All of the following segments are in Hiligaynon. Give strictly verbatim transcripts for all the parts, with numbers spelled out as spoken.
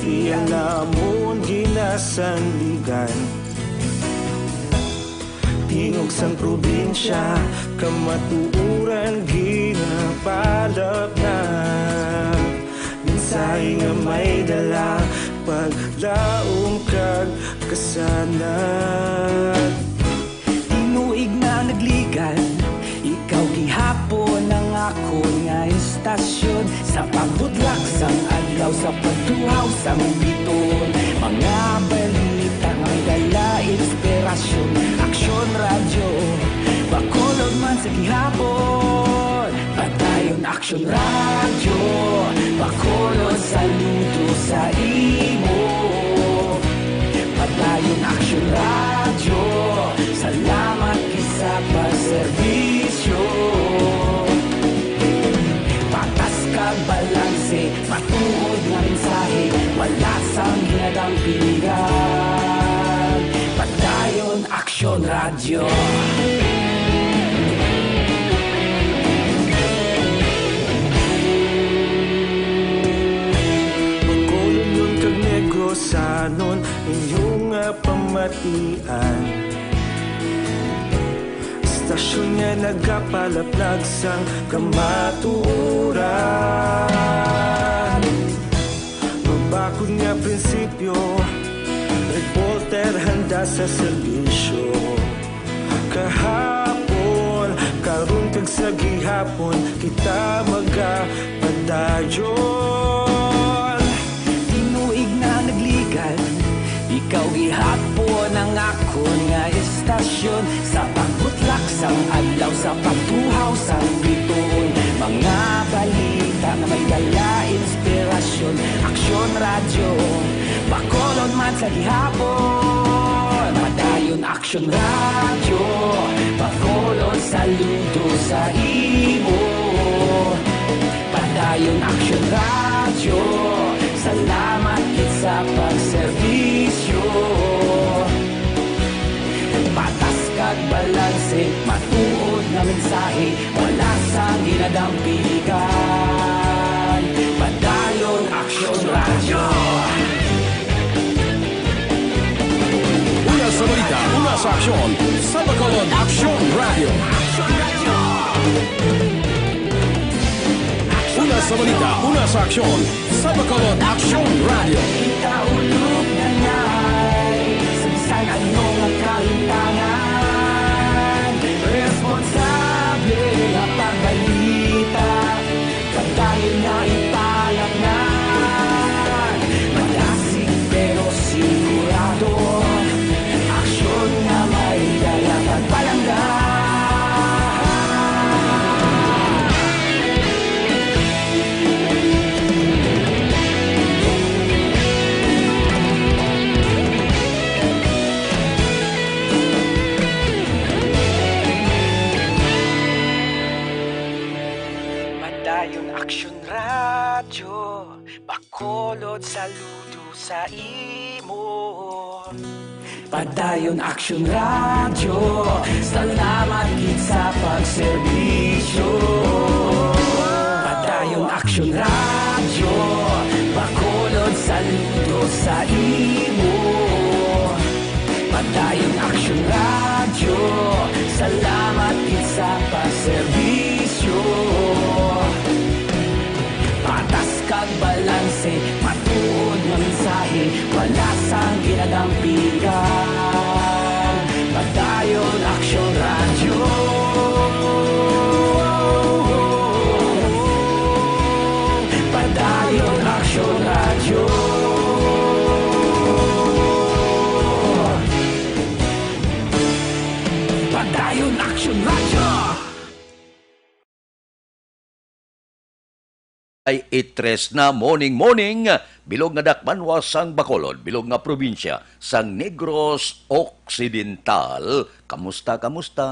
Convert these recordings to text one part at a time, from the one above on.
Iya namon ginasandigan. Tingog sang probinsya, kamatuoran ginapalapnag. Mensahe nga may dala, paglaom kag kasanag. Tinuig na nagligad, ikaw gihapon ang akon nga istasyon. Sa pagbutlak sang adlaw, sa pagtuhaw sang biton, mga balita nga may dala inspirasyon. Aksyon Radyo, Bacolod man sa gihapon. Padayon Aksyon Radyo, Bacolod saludo sa imo. Padayon Aksyon Radyo, salamat gid sa pagserbisyo. Patas kag balanse, matuod nga mensahe, wala sang ginadampingan. Padayon Aksyon Radyo. Bacolodnon kag Negrosanon, inyo nga pamatian. Istasyon nga nagapalaplag sang kamatuoran. Mabakod nga prinsipyo, reporter handa sa serbisyo. Kahapon, karon kag sa gihapon, kita magapadayon. Tinuig na nagligad, ikaw gihapon ang akon nga istasyon. Sa pagbutlak sang adlaw, sa pagtuhaw sang bituon, mga balita nga may dala inspirasyon. Aksyon Radyo, Bacolod man sa gihapon. Padayon Aksyon Radyo, Bacolod saludo sa imo. Padayon Aksyon Radyo, salamat gid sa pagserbisyo. Patas kag balanse, matuod nga mensahe, wala sang ginadampigan. Padayon Aksyon Radyo. Una sa balita, una sa aksyon, sa Bacolod Aksyon Radyo. Una sa balita, una sa aksyon, sa Bacolod Aksyon Radyo. Ikaulog na ngay, sa bisan ano nga kahintangan, responsable nga pagbalita, padayon nga ipalapngan. Malasig pero sigurado, aksyon nga may dala pagpalangga. Padayon Aksyon Radyo, Bacolod saludo sa imo. Padayon Aksyon Radyo, salamat gid sa pagserbisyo. Padayon Aksyon Radyo, Bacolod saludo sa imo. Padayon Aksyon Radyo, salamat gid sa pagserbisyo. Patas kag balanse, matuod nga mensahe, wala sang ginadampigan. Padayon Aksyon Radyo. Padayon Aksyon Radyo. Padayon Aksyon Radyo. Ay eight tres na, morning, morning. Bilog nga dakbanwa sang Bacolod, bilog nga probinsya sang Negros Occidental. Kamusta, kamusta?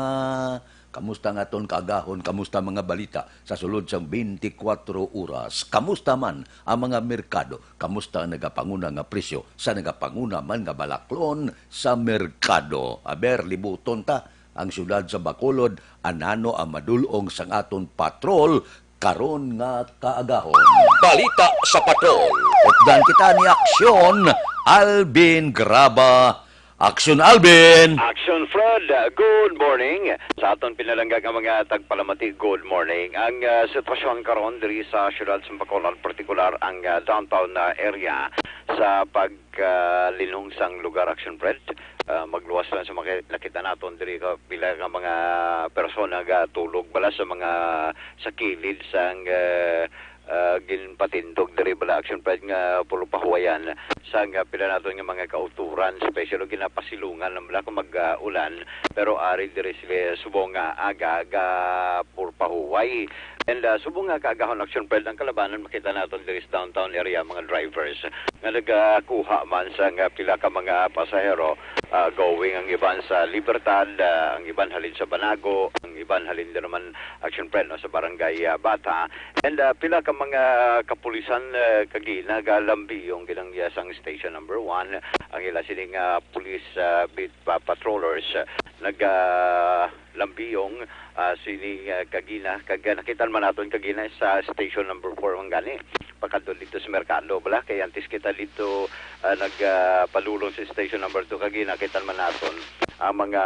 Kamusta nga aton kaagahon? Kamusta mga balita sa sulod sang twenty-four oras? Kamusta man ang mga merkado? Kamusta ang nagapanguna nga presyo sa nagapanguna man nga balaklon sa merkado? Aber, libuton ta ang siyudad sa Bacolod, anano ang madul-ong sang aton patrol karon nga kaagahon. Balita sa Patrol. Updan kita ni Aksyon Alvin Graba. Aksyon Alvin! Action Fred, good morning. Sa aton pinalangga nga mga tagpalamati, good morning. Ang, ah, sitwasyon karon diri sa siyudad sa Bacolod, partikular ang, ah, downtown na area sa pag, ah, linhong sang lugar, Action Fred. Ah, magluwas lang sa mga nakita naton diri ka pila nga mga persona gatulog bala sa mga, sa kilid sang, ah, ah, ginpatindog diri bala, Action Fred, nga puro pahuwayan sang, ah, pila naton nga mga kauturan, special ginapasilungan lang bala kung mag, ah, ulan, pero ari diri sila subong nga aga ga puro pahuway. And, ah, subong nga kaagahon, Action Fred, ang kalabanan makita naton diri sa downtown area, mga drivers nga nagakuha man sang, ah, pila ka mga pasahero, ah, going ang iban sa Libertad, ah, ang iban halin sa Banago, ang iban halin din naman, Action Fred, no, sa Barangay, ah, Bata. And, ah, pila ka mga kapulisan, ah, kagina galambiyong ginangyas ang station number one, ang ila sining, ah, police, ah, beat pa-, patrollers, ah, naga lambiyong, ah, sini, ah, kagina, kag, ah, nakitan man naton kagina sa station number four man gani, pakadto dito sa merkado, bala, kay antes kita dito, ah, nag, ah, palulong sa station number two, kagina, nakitan man naton ang mga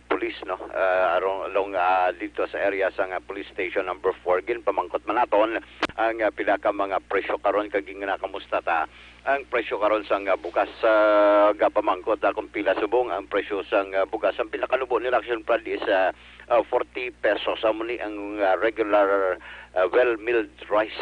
pulis, no, ah, arong, along, ah, dito sa area sa nga police station number four, ginpamangkot man naton ang, ah, pila ka mga presyo karon, kag ginakamusta ta ang presyo karon sang, ah, bugas. Ah, gapamangkot na kung pila subong ang presyo sang, ah, bugas. Ang pinakalubo nila, Action Fred, is, ah, ah, forty pesos. Amo ni ang, ah, regular, ah, well milled rice.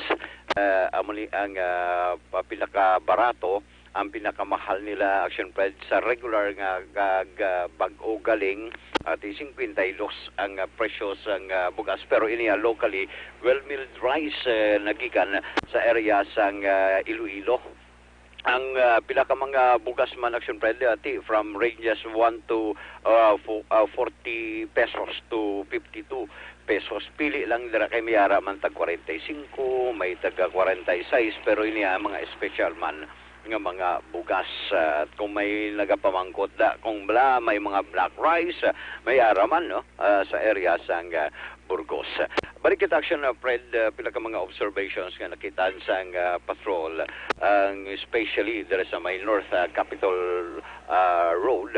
Ah, amo ni ang, ah, pa-, pinakabarato. Ang pinakamahal nila, Action Fred, sa regular nga, nga, nga bag-o galing, at singkwenta y dos ang, ah, presyo sang, ah, bugas. Pero ini, ah, locally, well milled rice, eh, nagikan sa area sang, ah, Iloilo. Ang, ah, pila ka mga bugas man, Action Fred, ah, ti, from ranges one to, ah, fo-, ah, forty pesos to fifty-two pesos. Pili lang dira kay may ara man tag kwarenta y singko, may taga kwarenta y seis, pero ini ang mga special man nga mga bugas. Ah, at kung may nagapamangkot da, kung bala may mga black rice, ah, may ara man, no? Ah, sa area sang, ah, Burgos. Balik kita, Action, ah, Fred, ah, pila ka mga observations nga nakitaan sang, ah, patrol, ang especially diri sa may North, ah, Capitol, ah, Road.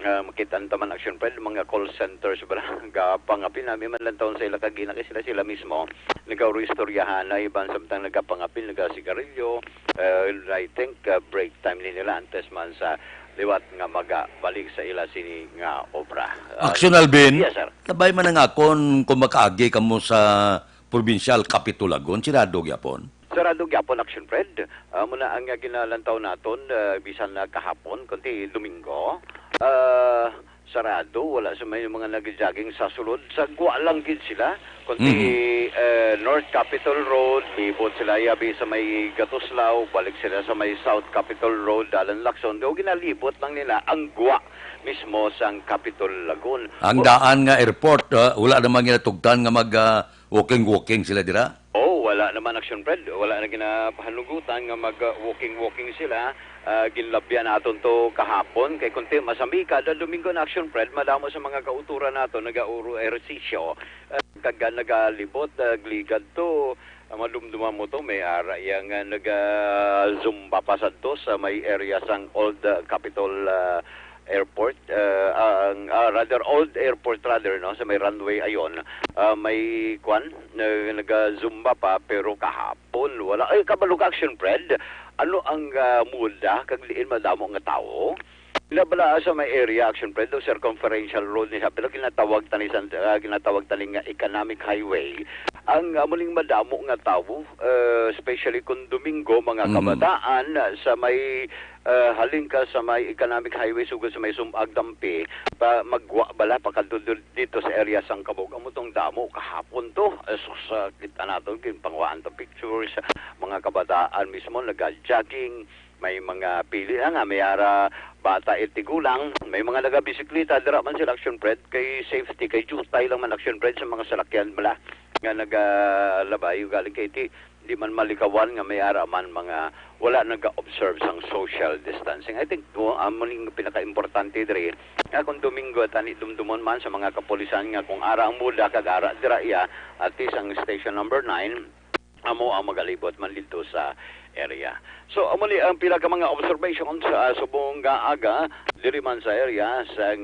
Ah, makitaan ta man, Action Fred, mga call centers bala, gapangapin, nami man lang taon sa ila kagina kay sila, sila mismo nagaoristoryahan na iban samtang nagapangapin, nagasigarilyo. Ah, I think, ah, break time ni nila antes man sa liwat nga magabalik sa ila sini nga obra. Ah, Action Alvin, yes, sir. Labay man ang akon kung makaagi kamo sa provincial Capitol Lagon, sirado gyapon. Sarado gyapon, Action Fred. Ah, muna ang, ah, ginalantaw naton, ah, bisan na kahapon, kundi Domingo. Ah, sarado, wala sa may mga nag-jogging sa sulod. Sa gwa lang gid sila. Kundi, Mhm. eh, North Capitol Road, libot sila yabi sa may Gatuslao, balik sila sa may South Capitol Road, dalan Lacson. Daw ginalibot lang nila ang gwa mismo sang Capitol Lagon. Ang O- daan nga airport, ah, wala naman ginatugtan nga mag, ah, walking-walking sila dira? Oh, wala naman, Action Fred. Wala na ginapahanugutan nga mag, uh, walking-walking sila. Ah, ginlabyan naton to kahapon. Kay kunti, masami kada Domingo na, Action Fred, madamo sa mga kauturan nato nagauro ehersisyo. Ah, kag nagalibot, ah, gligad to. Ah, madumduman mo to, may ara yang, ah, naga-zumba pa sadto sa may area sang Old, ah, Capitol, ah, Airport, ah, ang, ah, rather, Old Airport, rather, no, sa may runway ayon. Ah, may, kwan, na, naga-zumba pa, pero kahapon, wala. Ay, kabalo ka, Action Fred, ano ang, ah, muda, kag diin madamo nga tawo? Ila bala sa may area, Action Fred, o circumferential road ni siya, pero ginatawag tani sa, ah, ginatawag tani nga economic highway. Ang, ah, muling madamo nga tawo, ah, especially kung Domingo, mga Mm. kabataan, ah, sa may ah, halin ka sa may economic highway, sugod sa may Sumag Dampi, pa, magwa bala, pakadto dito sa area sang Kabog. Amo tong damo kahapon to. Ah, sus, ah, kita nato, ginpanguhaan to pictures. Mga kabataan mismo, naga-jogging. May mga pili na nga, may ara bata, itigulang. May mga nagabisikleta, dira man sila, Action Fred, kay safety, kay jutay lang man, Action Fred, sa mga salakyan bala nga nagalabay, galing kay ti, Di man malikawan nga may ara man mga wala naga-observe sang social distancing. I think, oh, amo ning pinakaimportante diri, nga kung Domingo tani dumdumon man sa mga kapulisan nga kung ara ang muda kag ara dira iya, at least ang station number nine, amo ang magalibot man didto sa area. So, amo ni ang pila ka mga observation sa subong nga aga diri man sa area sa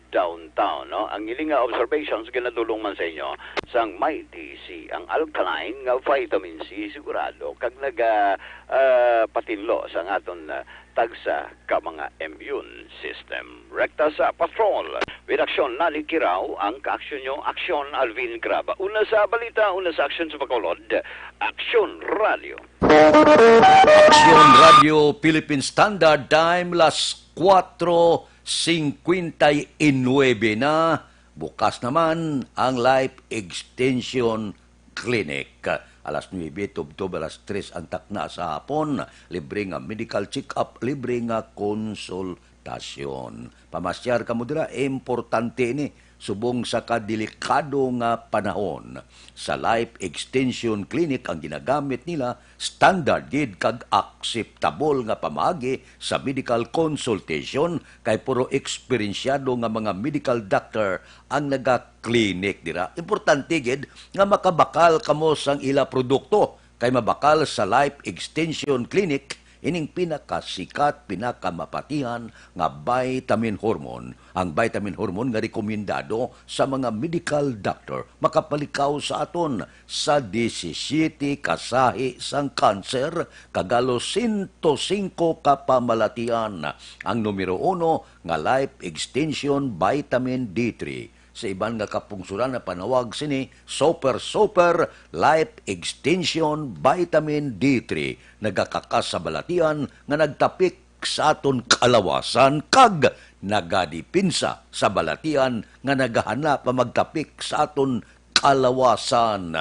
downtown, no? Ang ini nga observations ginadulong man sa inyo sang Mighty C, ang alkaline nga vitamin C, sigurado kag naga, ah, patinlo sa aton, ah, tagsa ka mga immune system. Rekta sa Patrol, with Aksyon Nani Kiraw, ang kaaksyon nyo, Aksyon Alvin Graba. Una sa balita, una sa aksyon sa Bacolod, Aksyon Radio. Aksyon Radio Philippine Standard Time, las kuwatro cincuenta y nueve na. Bukas naman ang Life Extension Clinic. Alas nuebe tubtob alas tres ang takna sa hapon. Libre nga medical check-up, libre nga konsultasyon. Pamasyar kamo dira, importante ini. Subong sa kadelikado nga panahon, sa Life Extension Clinic ang ginagamit nila, standard gid kag akseptable nga pamaagi sa medical consultation, kay puro eksperensyado nga mga medical doctor ang naga-clinic dira. Importante gid nga makabakal kamo sang ila produkto, kay mabakal sa Life Extension Clinic ining pinakasikat, pinakamapatihan nga vitamin hormone, ang vitamin hormone nga rekomendado sa mga medical doctor. Makapalikaw sa aton sa disisiyete ka sahi sang kanser kag halos sento singko ka pamalatian. Ang numero uno nga Life Extension Vitamin D three. Sa iban nga kapungsoran, napanawag sini Super Super Life Extension Vitamin D three. Nagakakas sa balatian nga nagtapik sa aton kalawasan kag nagadipinsa sa balatian nga nagahanap nga magtapik sa aton kalawasan.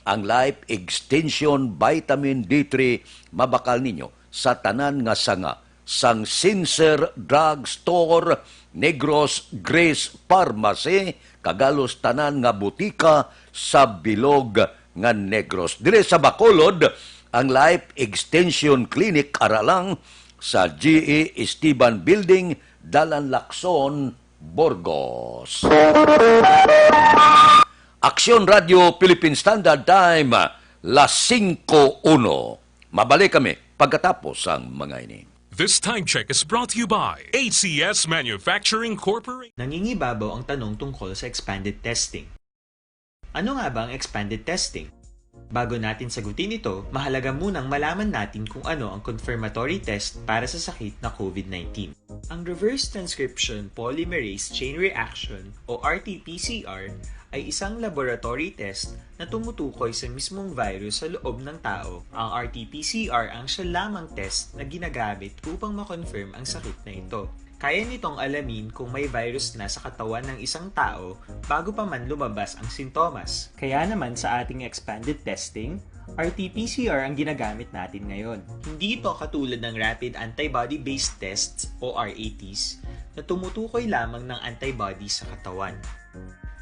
Ang Life Extension Vitamin D three mabakal ninyo sa tanan nga sanga sang Sincere Drug Store, Negros Grace Pharmacy, kag halos tanan nga butika sa bilog nga Negros. Diri sa Bacolod, ang Life Extension Clinic ara lang sa G E Esteban Building, Dalan Lacson, Burgos. Aksyon Radio Philippine Standard Time, las singko uno. Mabalik kami pagkatapos sang mga ini. This time check is brought to you by A C S Manufacturing Corporation. Nangingibabaw ang tanong tungkol sa expanded testing. Ano nga ba ang expanded testing? Bago natin sagutin ito, mahalaga munang malaman natin kung ano ang confirmatory test para sa sakit na COVID nineteen. Ang reverse transcription polymerase chain reaction o R T P C R ay isang laboratory test na tumutukoy sa mismong virus sa loob ng tao. Ang R T P C R ang siya lamang test na ginagamit upang ma-confirm ang sakit na ito. Kaya nitong alamin kung may virus na sa katawan ng isang tao bago pa man lumabas ang sintomas. Kaya naman sa ating expanded testing, R T P C R ang ginagamit natin ngayon. Hindi ito katulad ng rapid antibody-based tests o R A Ts na tumutukoy lamang ng antibody sa katawan.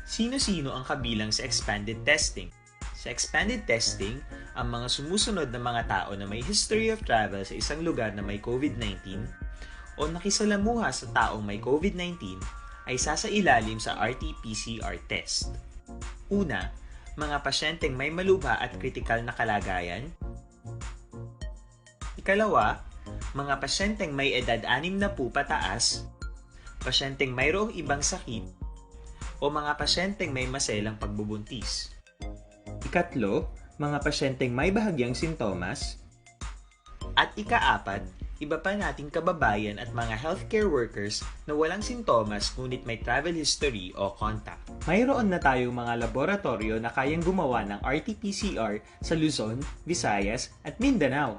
Sino-sino ang kabilang sa expanded testing? Sa expanded testing, ang mga sumusunod na mga tao na may history of travel sa isang lugar na may COVID nineteen o nakisalamuha sa taong may COVID nineteen ay sasailalim sa R T P C R test. Una, mga pasyenteng may malubha at kritikal na kalagayan. Ikalawa, mga pasyenteng may edad anim na po pataas, pasyenteng mayroong ibang sakit, o mga pasyenteng may maselang pagbubuntis. Ikatlo, mga pasyenteng may bahagyang sintomas. At ikaapat, iba pa nating kababayan at mga healthcare workers na walang sintomas ngunit may travel history o contact. Mayroon na tayong mga laboratoryo na kayang gumawa ng R T P C R sa Luzon, Visayas, at Mindanao.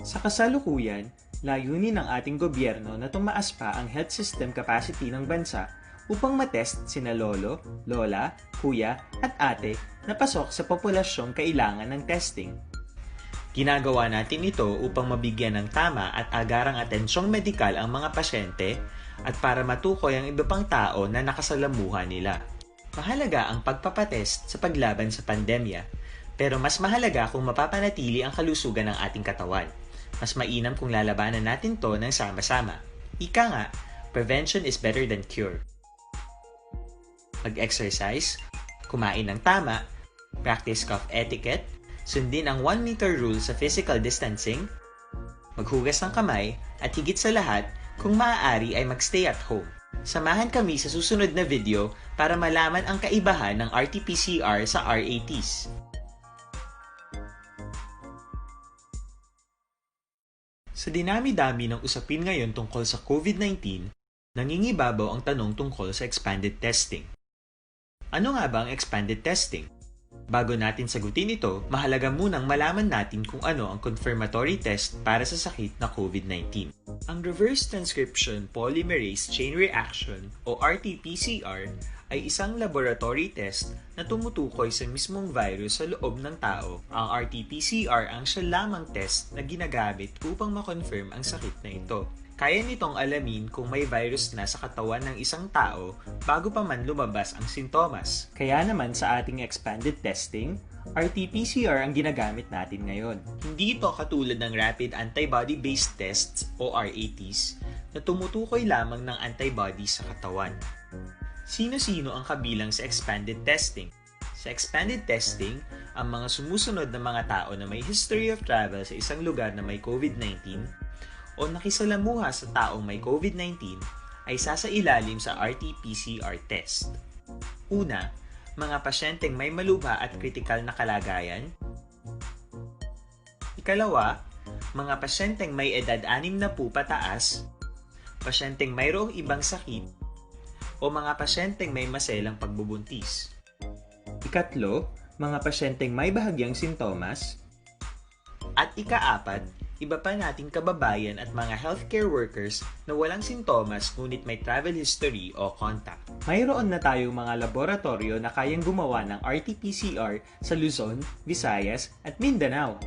Sa kasalukuyan, layunin ng ating gobyerno na tumaas pa ang health system capacity ng bansa upang matest sina lolo, lola, kuya, at ate na pasok sa populasyong kailangan ng testing. Ginagawa natin ito upang mabigyan ng tama at agarang atensyong medikal ang mga pasyente at para matukoy ang iba pang tao na nakasalamuha nila. Mahalaga ang pagpapatest sa paglaban sa pandemya Pero mas mahalaga kung mapapanatili ang kalusugan ng ating katawan. Mas mainam kung lalabanan natin to ng sama-sama. Ika nga, prevention is better than cure. Mag-exercise, kumain ng tama, practice cough etiquette, sundin ang one meter rule sa physical distancing, maghugas ng kamay, at higit sa lahat, kung maaari ay mag-stay at home. Samahan kami sa susunod na video para malaman ang kaibahan ng R T P C R sa R A Ts. Sa dinami-dami ng usapin ngayon tungkol sa COVID nineteen, nangingibabaw ang tanong tungkol sa expanded testing. Ano nga ba ang expanded testing? Bago natin sagutin ito, mahalaga munang malaman natin kung ano ang confirmatory test para sa sakit na COVID nineteen. Ang reverse transcription polymerase chain reaction o R T P C R ay isang laboratory test na tumutukoy sa mismong virus sa loob ng tao. Ang R T P C R ang siya lamang test na ginagamit upang ma-confirm ang sakit na ito. Kaya nitong alamin kung may virus na sa katawan ng isang tao bago pa man lumabas ang sintomas. Kaya naman sa ating expanded testing, R T P C R ang ginagamit natin ngayon. Hindi ito katulad ng rapid antibody-based tests o R A Ts na tumutukoy lamang ng antibody sa katawan. Sino-sino ang kabilang sa expanded testing? Sa expanded testing, ang mga sumusunod na mga tao na may history of travel sa isang lugar na may COVID nineteen o nakisalamuha sa taong may COVID nineteen ay sasailalim sa R T P C R test. Una, mga pasyenteng may malubha at kritikal na kalagayan. Ikalawa, mga pasyenteng may edad anim na po pataas, pasyenteng mayroong ibang sakit, o mga pasyenteng may maselang pagbubuntis. Ikatlo, mga pasyenteng may bahagyang sintomas. At ikaapat, iba pa nating kababayan at mga healthcare workers na walang sintomas ngunit may travel history o contact. Mayroon na tayong mga laboratoryo na kayang gumawa ng R T P C R sa Luzon, Visayas, at Mindanao.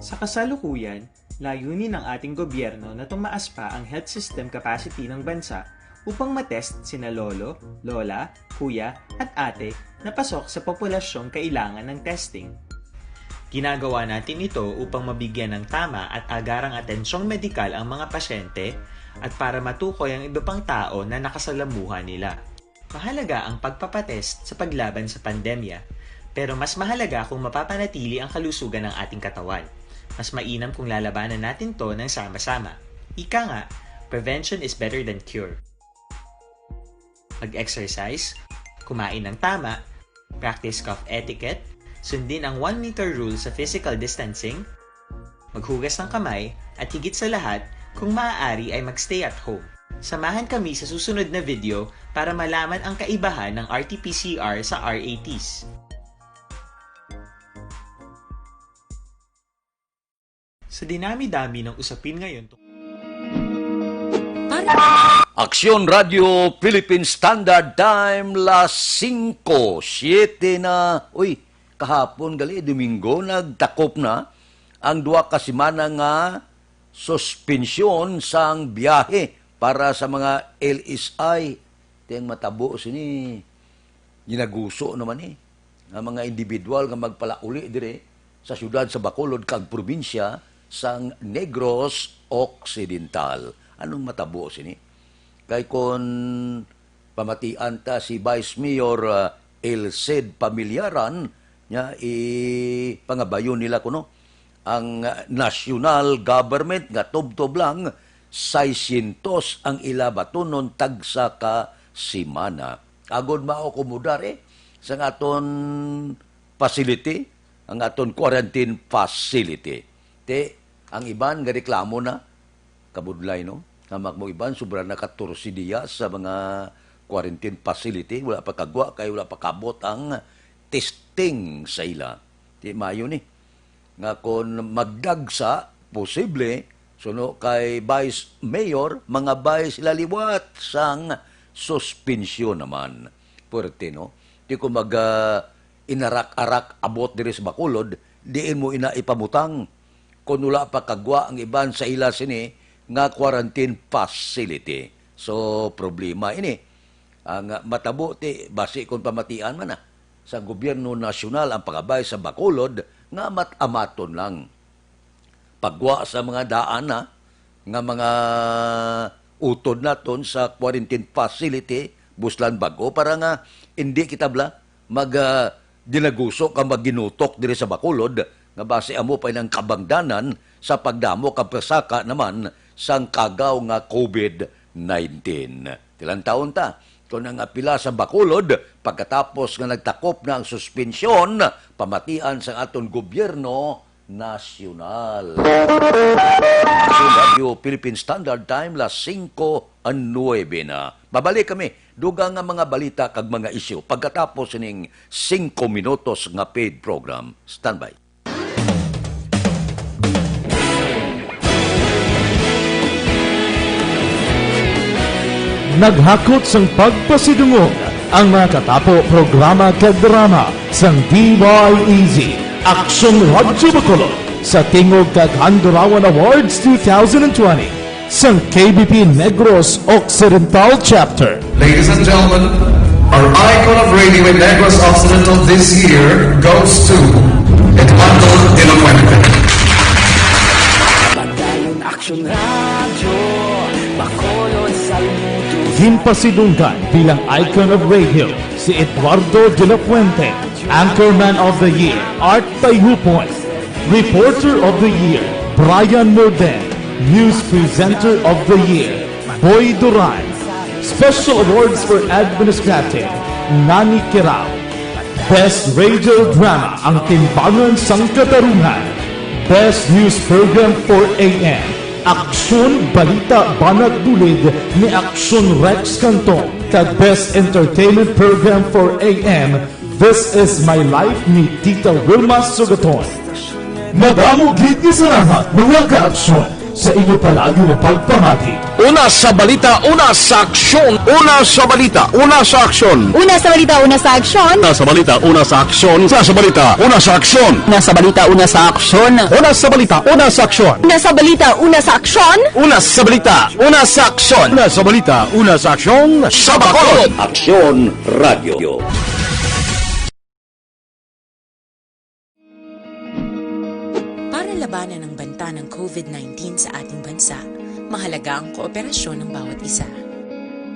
Sa kasalukuyan, layunin ng ating gobyerno na tumaas pa ang health system capacity ng bansa upang matest sina lolo, lola, kuya, at ate na pasok sa populasyong kailangan ng testing. Ginagawa natin ito upang mabigyan ng tama at agarang atensyong medikal ang mga pasyente at para matukoy ang iba pang tao na nakasalamuha nila. Mahalaga ang pagpapatest sa paglaban sa pandemya, pero mas mahalaga kung mapapanatili ang kalusugan ng ating katawan. Mas mainam kung lalabanan natin to ng sama-sama. Ika nga, prevention is better than cure. Mag-exercise, kumain ng tama, practice cough etiquette, sundin ang one meter rule sa physical distancing, maghugas ng kamay, at higit sa lahat, kung maaari ay mag-stay at home. Samahan kami sa susunod na video para malaman ang kaibahan ng R T P C R sa R A Ts. Sa dinami-dami ng usapin ngayon tungkol Aksyon Radio Philippine Standard Time, las singko, siyete na. Uy, kahapon gali, Domingo, nagtakop na ang duha ka semana nga suspensyon sang biyahe para sa mga L S I. Ti ang matabo sini, ginaguso naman ni nga mga individual nga magpalauli diri sa siyudad sa Bacolod kag probinsya sang Negros Occidental. Anong matabo sini? Kay kon pamatian ta si Vice Mayor, ah, Elced Pamillaran, nya ipangabayon nila kuno ang, ah, national government nga tubtob lang seiscientos ang ila batunon tagsa ka semana. Agod maakomodar, eh, sang aton facility, ang aton quarantine facility. Ti, ang iban nga reklamo na, kabudlay, no? Nga mag-, mo iban, sobra na katorse diya sa mga quarantine facility, wala pa kagwa, kay wala pa kabot ang testing sa ila. Ti, maayo ni. Nga kon magdagsa, posible, suno kay Vice Mayor, mangabay sila liwat sang suspensyon naman. Puwerte, no? Ti kon mag, ah, inarak-arak abot diri sa Bacolod, diin mo ina ipamutang kon wala pa kagwa ang iban sa ila sini nga quarantine facility. So, problema ini. Ang, ah, matabo ti basi kon pamatian man na sa gobyerno nasyonal ang pangabay sa Bacolod, nga amat-amaton lang. Pagwa sa mga daan na nga mga utod naton sa quarantine facility, buslan bag-o, para nga hindi kita bala mag, ah, dinaguso ka maginutok diri sa Bacolod, nga basi amo pa inang kabangdanan sa pagdamo kag pasaka naman sang kagaw nga COVID nineteen. Tilantawon ta kon ang apila sa Bacolod pagkatapos nga nagtakop na ang suspensyon pamatian sang aton gobyerno nasyonal. Action Radio Philippine Standard Time, las singko nuwebe na. Babalik kami dugang nga mga balita kag mga isyu pagkatapos ning singko minutos nga paid program. Standby. Naghakot sang pagpasidungog ang mga katapo programa kag drama sang D Y E Z Aksyon Radyo Bacolod sa Tingog kag Handurawan Awards two thousand twenty sang K B P Negros Occidental Chapter. Ladies and gentlemen, our icon of radio in Negros Occidental this year goes to Eduardo de la Fuente. Padayon Action Radio, Bacolod, Salmuto. Ginpasidunggan bilang icon of radio si Eduardo de la Fuente, Anchorman of the Year, Art Tayhupon, Reporter of the Year, Brian Morden, News Presenter of the Year, Boy Duran, Special Awards for Administrative, Nani Kirao. Best Radio Drama, Ang Timbangan sang Katarungan. Best News Program, four A M, Aksyon Balita Banat Bulid ni Aksyon Rex Cantong, kag Best Entertainment Program, four A M, This Is My Life ni Tita Wilma Sugaton. Madamo gid nga salamat, mga ka-aksyon, sa inyo palagi nga pagpamati. Una sa balita, una sa aksyon. Una sa balita, una sa aksyon. Una sa balita, una sa aksyon. Una sa balita, una sa aksyon. Una sa balita, una sa aksyon. Una sa balita, una sa aksyon. Una sa balita, una sa aksyon. Una sa balita, una sa aksyon. Una sa balita, una sa aksyon. Una sa balita, una sa aksyon. Sa Bacolod. Aksyon Radio. Para labanan ang banta ng COVID nineteen sa ating bansa, mahalaga ang kooperasyon ng bawat isa.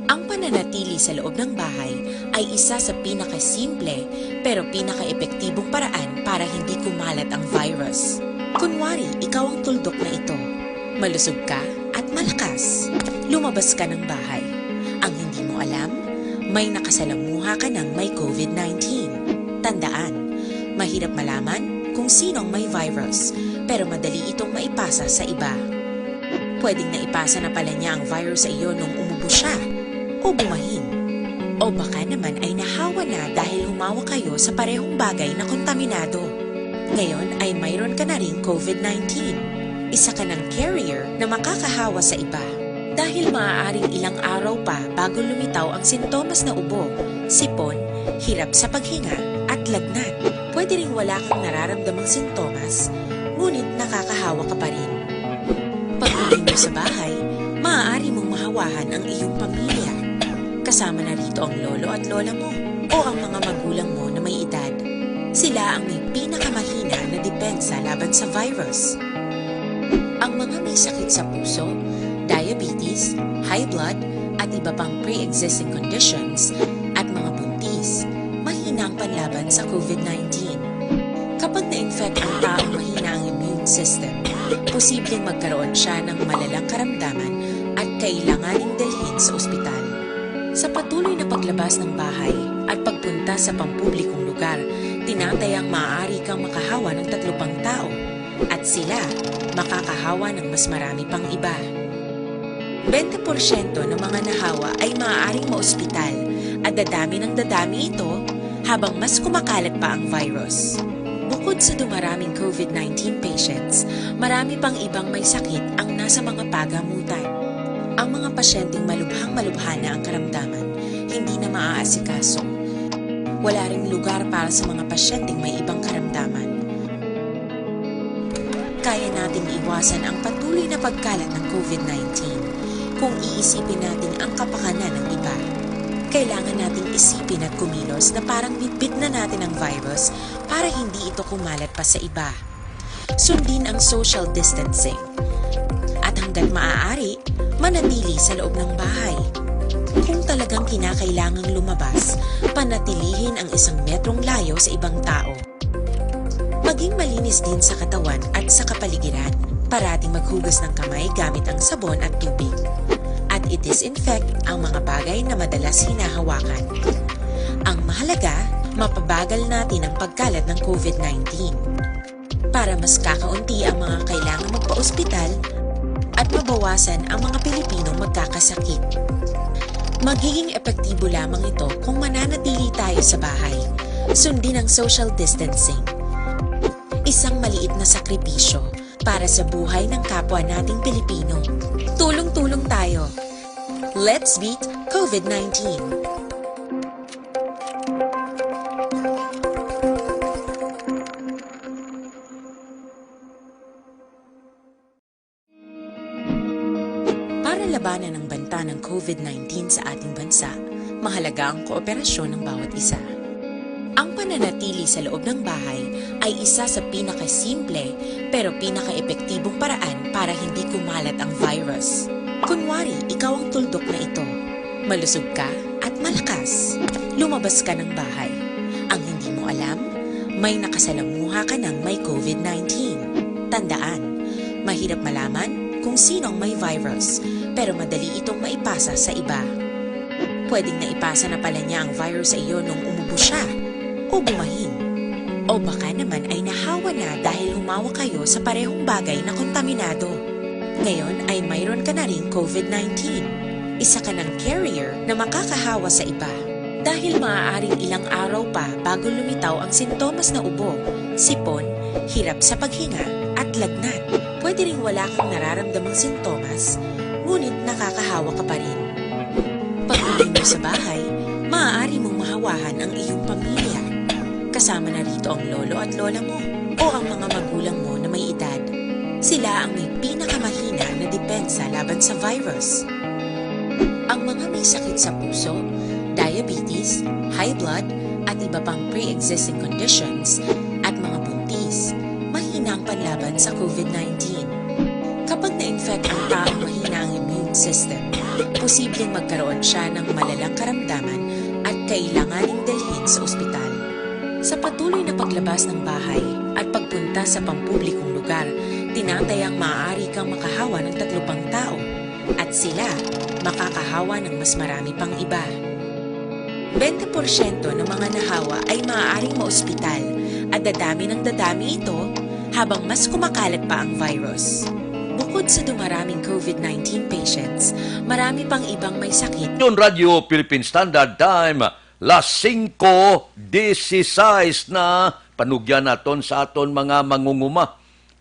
Ang pananatili sa loob ng bahay ay isa sa pinakasimple pero pinakaepektibong paraan para hindi kumalat ang virus. Kunwari, ikaw ang tuldok na ito. Malusog ka at malakas. Lumabas ka ng bahay. Ang hindi mo alam, may nakasalamuha ka ng may COVID nineteen. Tandaan, mahirap malaman kung sino ang may virus, pero madali itong maipasa sa iba. Pwedeng naipasa na pala niya ang virus sa iyo nung umubo siya o bumahin. O baka naman ay nahawa na dahil humawak kayo sa parehong bagay na kontaminado. Ngayon ay mayroon ka na ring COVID nineteen. Isa ka ng carrier na makakahawa sa iba. Dahil maaaring ilang araw pa bago lumitaw ang sintomas na ubo, sipon, hirap sa paghinga, at lagnat. Pwede ring wala kang nararamdamang sintomas, ngunit nakakahawa ka pa rin. Pag-uwi mo sa bahay, maaari mong mahawahan ang iyong pamilya. Kasama na rito ang lolo at lola mo o ang mga magulang mo na may edad. Sila ang may pinakamahina na depensa laban sa virus. Ang mga may sakit sa puso, diabetes, high blood, at iba pang pre-existing conditions, at mga buntis, mahina ang panlaban sa COVID nineteen. Kapag na-infect ang taong mahina ang immune system, posibleng magkaroon siya ng malalang karamdaman at kailanganing dalhin sa ospital. Sa patuloy na paglabas ng bahay at pagpunta sa pampublikong lugar, tinatayang maaari kang makahawa ng tatlo pang tao at sila makakahawa ng mas marami pang iba. Bente porsyento ng mga nahawa ay maaaring maospital at dadami ng dadami ito habang mas kumakalat pa ang virus. Bukod sa dumaraming COVID nineteen patients, marami pang ibang may sakit ang nasa mga pagamutan. Ang mga pasyenteng malubhang-malubha na ang karamdaman, hindi na maaasikaso. Wala ring lugar para sa mga pasyenteng may ibang karamdaman. Kaya nating iwasan ang patuloy na pagkalat ng COVID nineteen kung iisipin natin ang kapakanan ng iba. Kailangan nating isipin at kumilos na parang bitbit na natin ang virus para hindi ito kumalat pa sa iba. Sundin ang social distancing. At hanggat maaari, manatili sa loob ng bahay. Kung talagang kinakailangang lumabas, panatilihin ang isang metrong layo sa ibang tao. Maging malinis din sa katawan at sa kapaligiran. Parating maghugas ng kamay gamit ang sabon at tubig. At i-disinfect ang mga bagay na madalas hinahawakan. Ang mahalaga, mapabagal natin ang pagkalat ng COVID nineteen. Para mas kakaunti ang mga kailangang magpa-ospital at mabawasan ang mga Pilipinong magkakasakit. Magiging epektibo lamang ito kung mananatili tayo sa bahay. Sundin ang social distancing. Isang maliit na sakripisyo para sa buhay ng kapwa nating Pilipino. Tulong-tulong tayo. Let's beat COVID nineteen. Para labanan ang banta ng COVID nineteen sa ating bansa, mahalaga ang kooperasyon ng bawat isa. Ang pananatili sa loob ng bahay ay isa sa pinakasimple pero pinakaepektibong paraan para hindi kumalat ang virus. Kunwari, ikaw ang tuldok na ito. Malusog ka at malakas. Lumabas ka ng bahay. Ang hindi mo alam, may nakasalamuha ka ng may COVID nineteen. Tandaan, mahirap malaman kung sino ang may virus, pero madali itong maipasa sa iba. Pwedeng naipasa na pala niya ang virus sa iyo nung umubo siya o bumahin. O baka naman ay nahawa na dahil humawak kayo sa parehong bagay na kontaminado. Ngayon ay mayroon ka na ring COVID nineteen. Isa ka ng carrier na makakahawa sa iba. Dahil maaaring ilang araw pa bago lumitaw ang sintomas na ubo, sipon, hirap sa paghinga, at lagnat. Pwede ring wala kang nararamdamang sintomas, ngunit nakakahawa ka pa rin. Pag-uwi mo sa bahay, maaari mong mahawahan ang iyong pamilya. Kasama na rito ang lolo at lola mo o ang mga magulang mo na may edad. Sila ang may pinakamahina na depensa laban sa virus. Ang mga may sakit sa puso, diabetes, high blood, at iba pang pre-existing conditions, at mga buntis, mahina ang panlaban sa COVID nineteen. Kapag na-infect ang taong mahina ang immune system, posibleng magkaroon siya ng malalang karamdaman at kailanganing dalhin sa ospital. Sa patuloy na paglabas ng bahay at pagpunta sa pampublikong lugar, tinatayang maaari kang makahawa ng tatlo pang tao at sila makakahawa ng mas marami pang iba. Bente porsyento ng mga nahawa ay maaaring maospital at dadami ng dadami ito habang mas kumakalat pa ang virus. Bukod sa dumaraming COVID nineteen patients, marami pang ibang may sakit. Yon Radyo Philippine Standard Time, las singko dieciséis na. Panugyan naton sa aton mga mangunguma.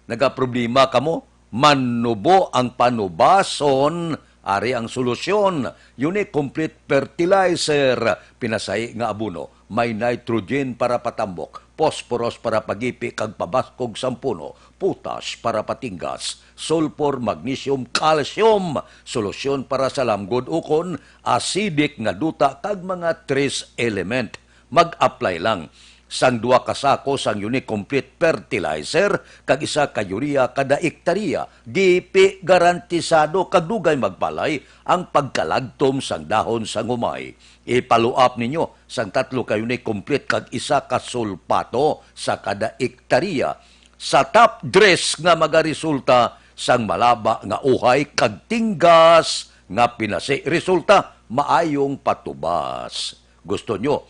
Nagaproblema kamo? Manubo ang panubason, ari ang solusyon. Unique Complete Fertilizer, pinasahi nga abono. May nitrogen para patambok, phosphorus para pagipi kag pabaskog sang puno, potash para patinggas, sulfur, magnesium, calcium, solusyon para sa lamgod ukon, acidic nga duta kag mga trace element. Mag-apply lang sang duha ka sako sang Unique Complete Fertilizer kag isa ka urea kada ektarya. Gipi garantisado kag dugay magbalay ang pagkalagtom sang dahon sang humay. I-follow up ninyo sang tatlo ka Unique Complete kag isa ka sulpato sa kada ektarya sa top dress nga magaresulta sang malaba nga uhay kag tinggas nga pinasi. Resulta, maayong patubas. Gusto nyo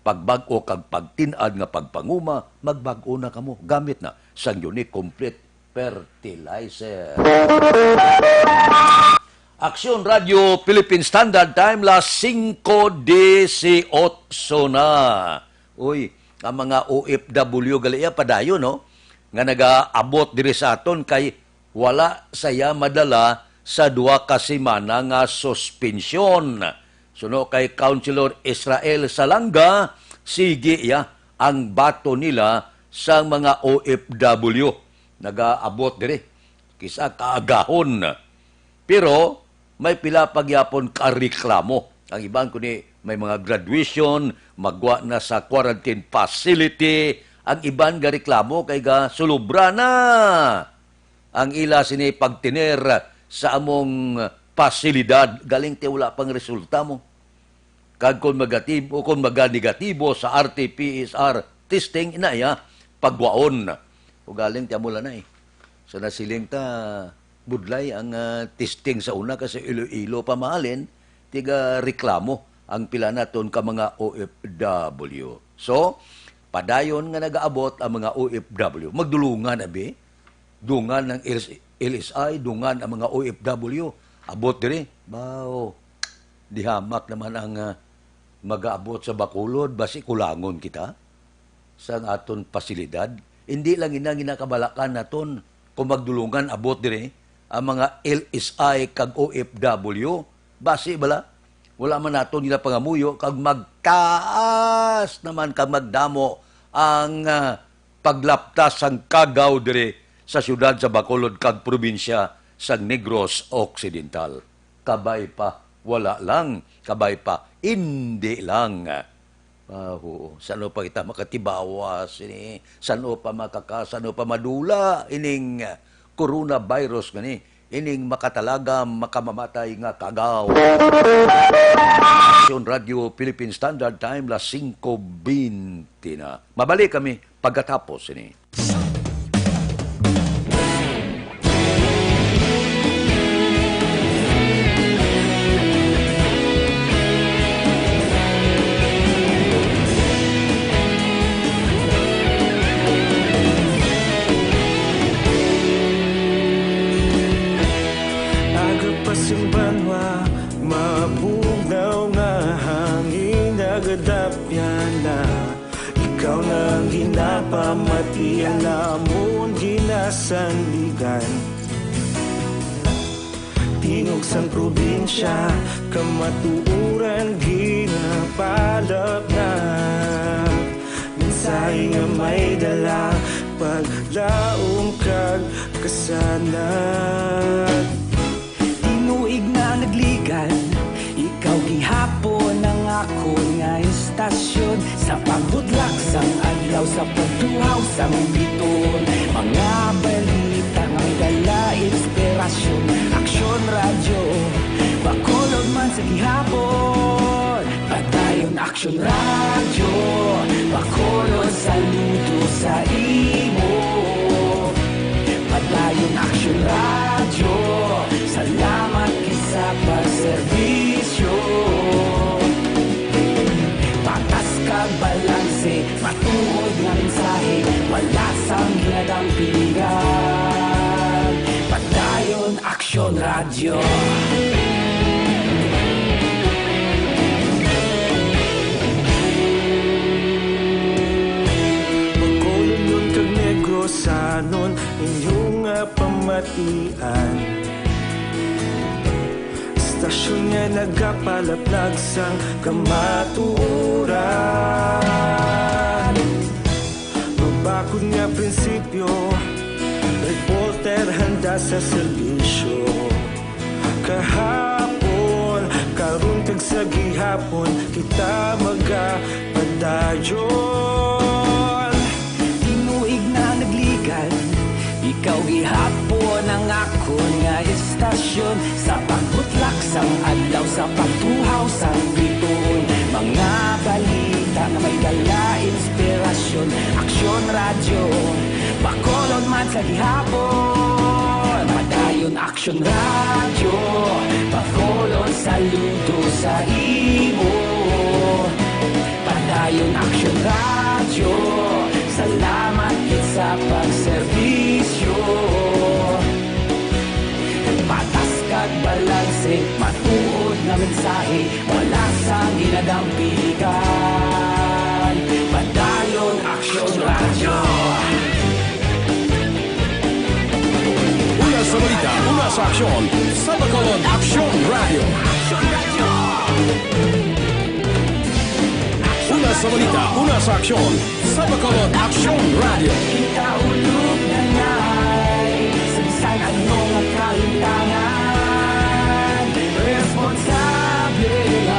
pagbag-o kag pagtin-ad nga pagpanguma? Magbag-o na kamo. Gamit na sang Unique Complete Fertilizer. Aksyon Radio Philippine Standard Time, las singko dieciocho na. Uy, ang mga O F W gali iya padayon, no? Nga nagaabot diri sa aton kay wala saya madala sa duha ka semana nga suspensyon. Suno kay Councilor Israel Salanga, sige iya ang bato nila sa mga O F W nagaabot diri, kis-a kaagahon. Pero may pila pa gyapon ka reklamo Ang iban kuno may mga graduation, magwa na sa quarantine facility. Ang iban gareklamo kay gasulobra na ang ila sini pagtener sa among pasilidad. Galing ti wala pang resulta mo. Kag kung magatibo, kung maganegatibo sa R T P C R testing, inaya, pagwaon. Ugaling ti amo lang na eh. So, nasiling ta, budlay ang, ah, testing sa una kasi Iloilo pa mahalin, tiga reklamo ang pila naton ka mga O F W. So, padayon nga nagaabot ang mga O F W. Magdulungan, abi. Dungan ang L S I, dungan ang mga O F W. Abot diri, baw, dihamak naman ang, ah, magaabot sa Bacolod, basi kulangon kita sang aton pasilidad. Indi lang ina ginakabalakan naton kung magdulungan abot diri ang mga L S I kag O F W. Basi bala, wala man naton ginapangamuyo kag magtaas naman kag magdamo ang, ah, paglaptas sang kagaw diri sa siyudad sa Bacolod kag probinsya sang Negros Occidental. Kabay pa, wala lang. Kabay pa, indi lang. Ah, oo. San-o pa kita makatibawas ini? San-o pa makaka-, san-o pa madula ining coronavirus ngani? Ining makatalagam, makamamatay nga kagaw. Aksyon Radio Philippine Standard Time, las singko bente na. Mabalik kami pagkatapos ini. Aga pa sing banwa, mabugnaw nga hangin nagadapyan na. Ikaw na ang ginapamati, ang amon ginasandigan. Tingog sang probinsya, kamatuoran ginapalapnap. Mensahe nga may dala, paglaom kag kasanag. Tinuig na nagligan, ikaw gihapon ang akon nga istasyon. Sa pagbudlak sang adlaw, sa pagtuhaw sang bituon, mga balita nga may dala inspirasyon. Aksyon Radyo, Bacolod man sa gihapon. Padayon Aksyon Radyo, Bacolod, saludo sa imo. Padayon Aksyon Radyo, salamat gid sa pagserbisyo. Patas kag balanse, matuod nga mensahe, wala sang ginadampigan. Padayon Aksyon Radyo. Bacolod kag Negrosanon, inyo nga pamatian. Istasyon nga nagapalaplag sang kamatuoran. Mabakod nga prinsipyo, reporter handa sa serbisyo. Kahapon, karon kag sa gihapon, kita magapadayon. Tinuig na nagligan, ikaw gihapon ang akon nga istasyon. Sa pagbutlak sang adlaw, sa pagtuhaw sang bituon, mga balita nga may dala inspirasyon. Aksyon Radyo, Bacolod man sa gihapon. Padayon Aksyon Radyo, Bacolod, saludo sa imo. Padayon Aksyon Radyo, salamat gid sa pagserbisyo. Patas kag balanse, matuod nga mensahe, wala sang ginadampigan. Padayon Aksyon Radyo. Una sa balita, una sa aksyon, sa Bacolod Aksyon Radyo. Una sa balita, una sa aksyon, sa Bacolod Aksyon Radyo. Kita ulog na ngay, sa bisan ano nga kalimtangan, responsable nga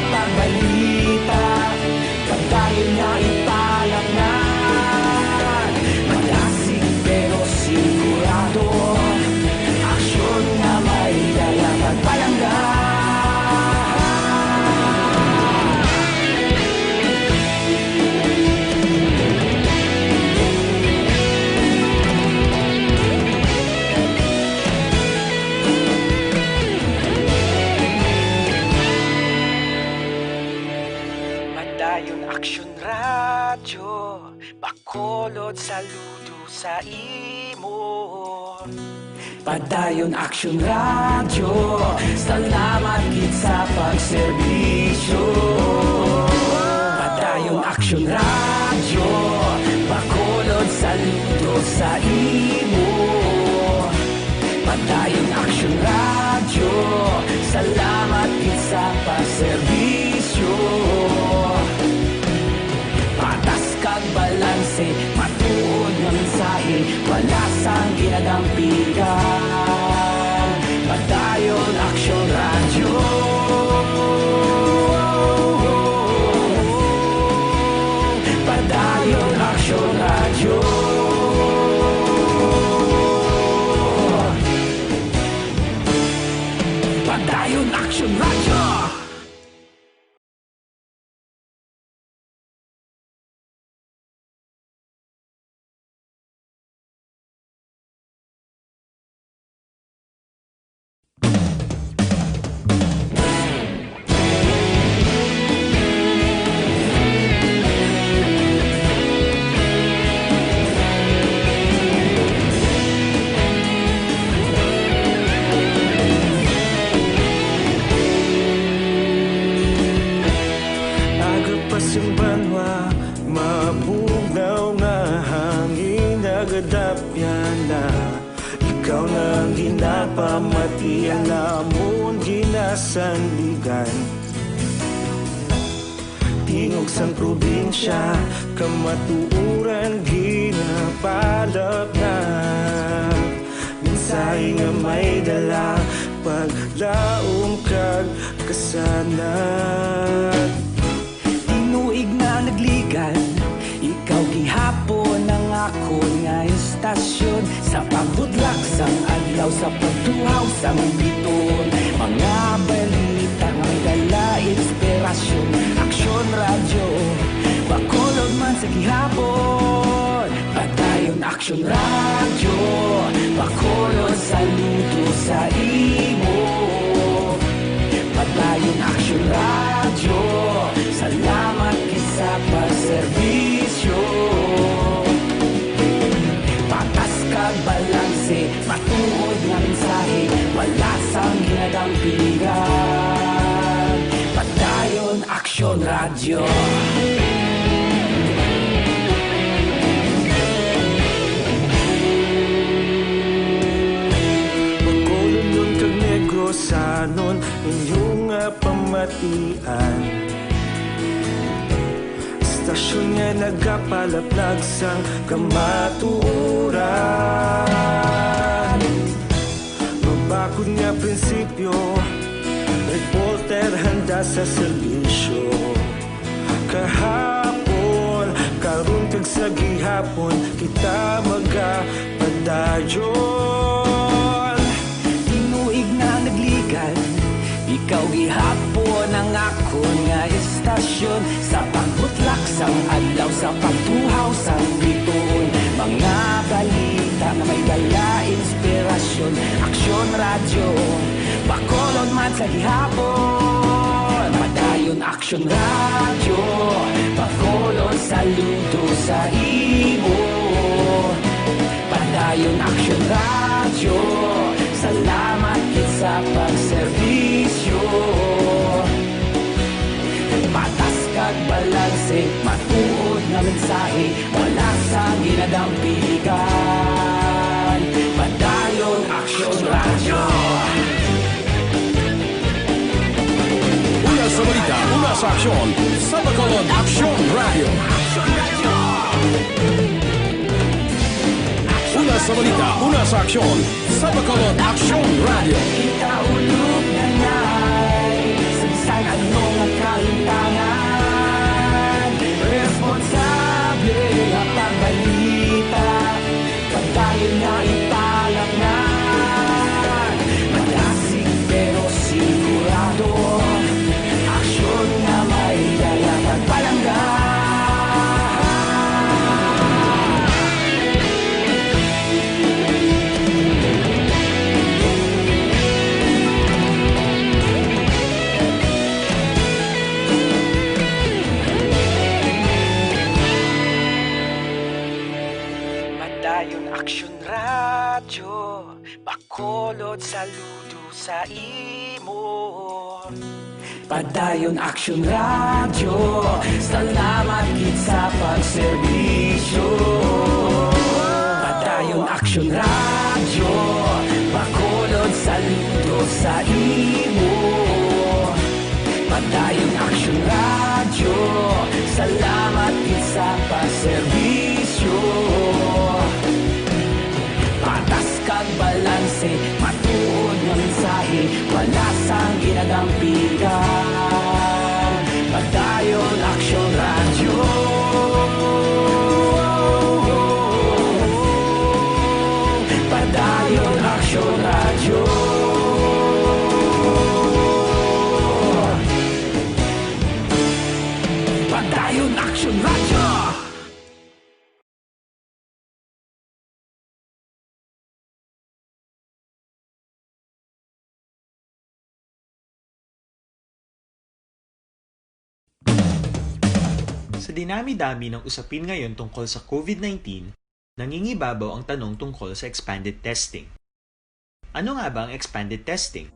Radyo Bacolod, saludo sa imo. Padayon Aksyon Radyo, salamat gid sa pagserbisyo. Padayon Aksyon Radyo, Bacolod, saludo sa imo. Padayon Aksyon Radyo, salamat gid sa pagserbisyo. Patas kag balanse, matuod nga mensahe, wala sang ginadampigan. Padayon Aksyon Radyo. Padayon Aksyon Radyo. Padayon Aksyon Radyo. Aga pa sing banwa, mabugnaw nga hangin nagadapyan na. Ikaw na ang ginapamati, ang amon ginasandigan. Tingog sang probinsya, kamatuoran ginapalapnap. Mensahe nga may dala, paglaom kag kasanag. Tinuig na nagligan, ikaw gihapon ang akon nga istasyon. Sa pagbutlak sang adlaw, sa pagtuhaw sang bituon, mga balita nga may dala inspirasyon. Aksyon Radyo, Bacolod man sa gihapon. Padayon Aksyon Radyo, Bacolod, saludo sa imo. Padayon Aksyon Radyo, salamat gid sa pagserbisyo. Patas kag balanse, matuod nga mensahe, wala sang ginadampigan. Padayon Aksyon Radyo. Bacolodnon kag Negrosanon, inyo nga pamatian. Istasyon nga nagapalaplag sang kamatuoran. Mabakod nga prinsipyo, reporter handa sa serbisyo. Kahapon, karon kag sa gihapon, kita magapadayon. Tinuig na nagligan, ikaw gihapon ang akon nga istasyon. Sa pagbutlak sang adlaw, sa pagtuhaw sang bituon, mga balita nga may dala inspirasyon. Aksyon Radyo, Bacolod man sa gihapon. Padayon Aksyon Radyo, Bacolod, saludo sa imo. Padayon Aksyon Radyo, salamat gid sa pagserbisyo. Patas kag balanse, matuod nga mensahe, wala sang ginadampigan. Padayon Aksyon Radyo. Una sa balita, una sa aksyon, sa Bacolod Aksyon Radyo. Una sa balita, una sa aksyon, sa Bacolod Aksyon Radyo. Ikaulog na nay, sa bisan ano nga kahintangan, responsable nga pagbalita, padayon na ipalapngan. Madasig pero sigurado, aksyon nga may dala kag palangga. Saludo sa imo. Padayon Action Radio, salamat gid sa pagserbisyo. Padayon Action Radio, Bacolod, saludo sa imo. Padayon Action Radio, salamat gid sa pagserbisyo. Patas kag balanse, matuod nga mensahe, wala sang ginadampigan. Padayon Action Radio. Padayon Action Radio. Padayon Action Radio. Sa dinami-dami ng usapin ngayon tungkol sa COVID nineteen, nangingibabaw ang tanong tungkol sa expanded testing. Ano nga ba ang expanded testing?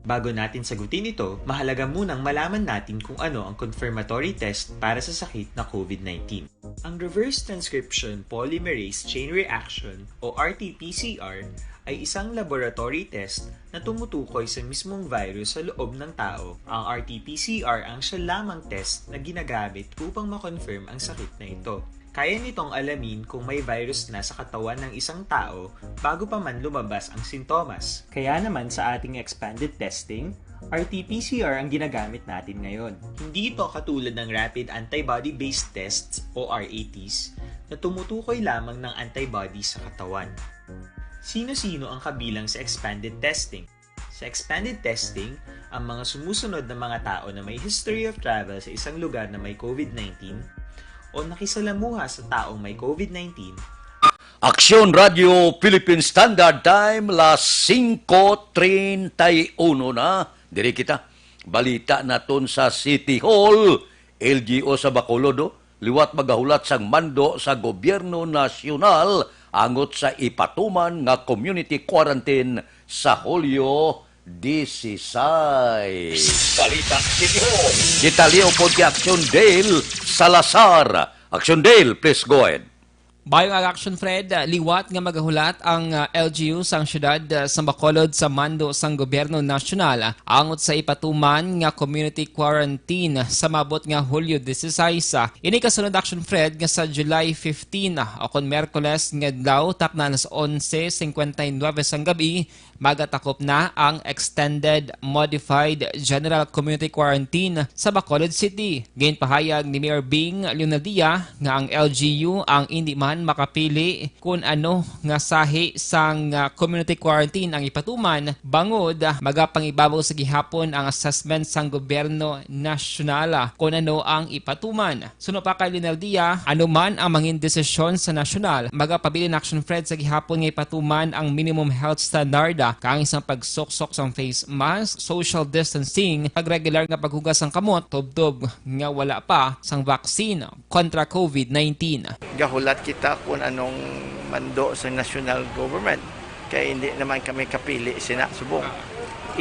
Bago natin sagutin ito, mahalaga munang malaman natin kung ano ang confirmatory test para sa sakit na COVID nineteen. Ang reverse transcription polymerase chain reaction o R T P C R ay isang laboratory test na tumutukoy sa mismong virus sa loob ng tao. Ang R T P C R ang siya lamang test na ginagamit upang ma-confirm ang sakit na ito. Kaya nitong alamin kung may virus na sa katawan ng isang tao bago pa man lumabas ang sintomas. Kaya naman sa ating expanded testing, R T P C R ang ginagamit natin ngayon. Hindi ito katulad ng rapid antibody-based tests o R A Ts na tumutukoy lamang ng antibody sa katawan. Sino-sino ang kabilang sa expanded testing? Sa expanded testing, ang mga sumusunod na mga tao na may history of travel sa isang lugar na may COVID nineteen o nakisalamuha sa taong may COVID nineteen. Aksyon Radio Philippine Standard Time, las singko treinta y uno na. Diri kita. Balita naton sa City Hall, L G U sa Bacolod, oh, liwat magahulat sang mando sa gobyerno nasyonal angot sa ipatuman nga community quarantine sa Hulyo dieciséis. Balita City Hall. Kita liw pod kay Action Dale Salazar. Action Dale, please go ahead. Bayong aga, Action Fred, liwat nga magahulat ang, ah, L G U sang siyudad, ah, sa Bacolod sa mando sang gobyerno nasyonal, ah, angot sa ipatuman nga community quarantine sa maabot nga Hulyo dieciséis. Ah, ini kasunod, Action Fred, nga sa July fifteen, ah, o kon Miyerkules nga adlaw, takna alas onse cincuenta y nueve sang gab-i, magatakop na ang extended modified general community quarantine sa Bacolod City. Ginpahayag ni Mayor Bing Leonardia nga ang L G U ang indi man makapili kun ano nga sahi sang, ah, community quarantine ang ipatuman, bangod, ah, magapangibabaw sa gihapon ang assessment sang gobyerno nasyonal, ah, kun ano ang ipatuman. Suno pa kay Leonardia, ano man ang mangin desisyon sa nasyonal, magapabilin, Action Fred, sa gihapon nga ipatuman ang minimum health standard, ah, kang isang pagsuksok sang face mask, social distancing, kag regular nga paghugas sang kamot, tubtob nga wala pa sang vaccine kontra COVID nineteen. Gahulat kita kung anong mando sa national government. Kay hindi naman kami kapili sina subong.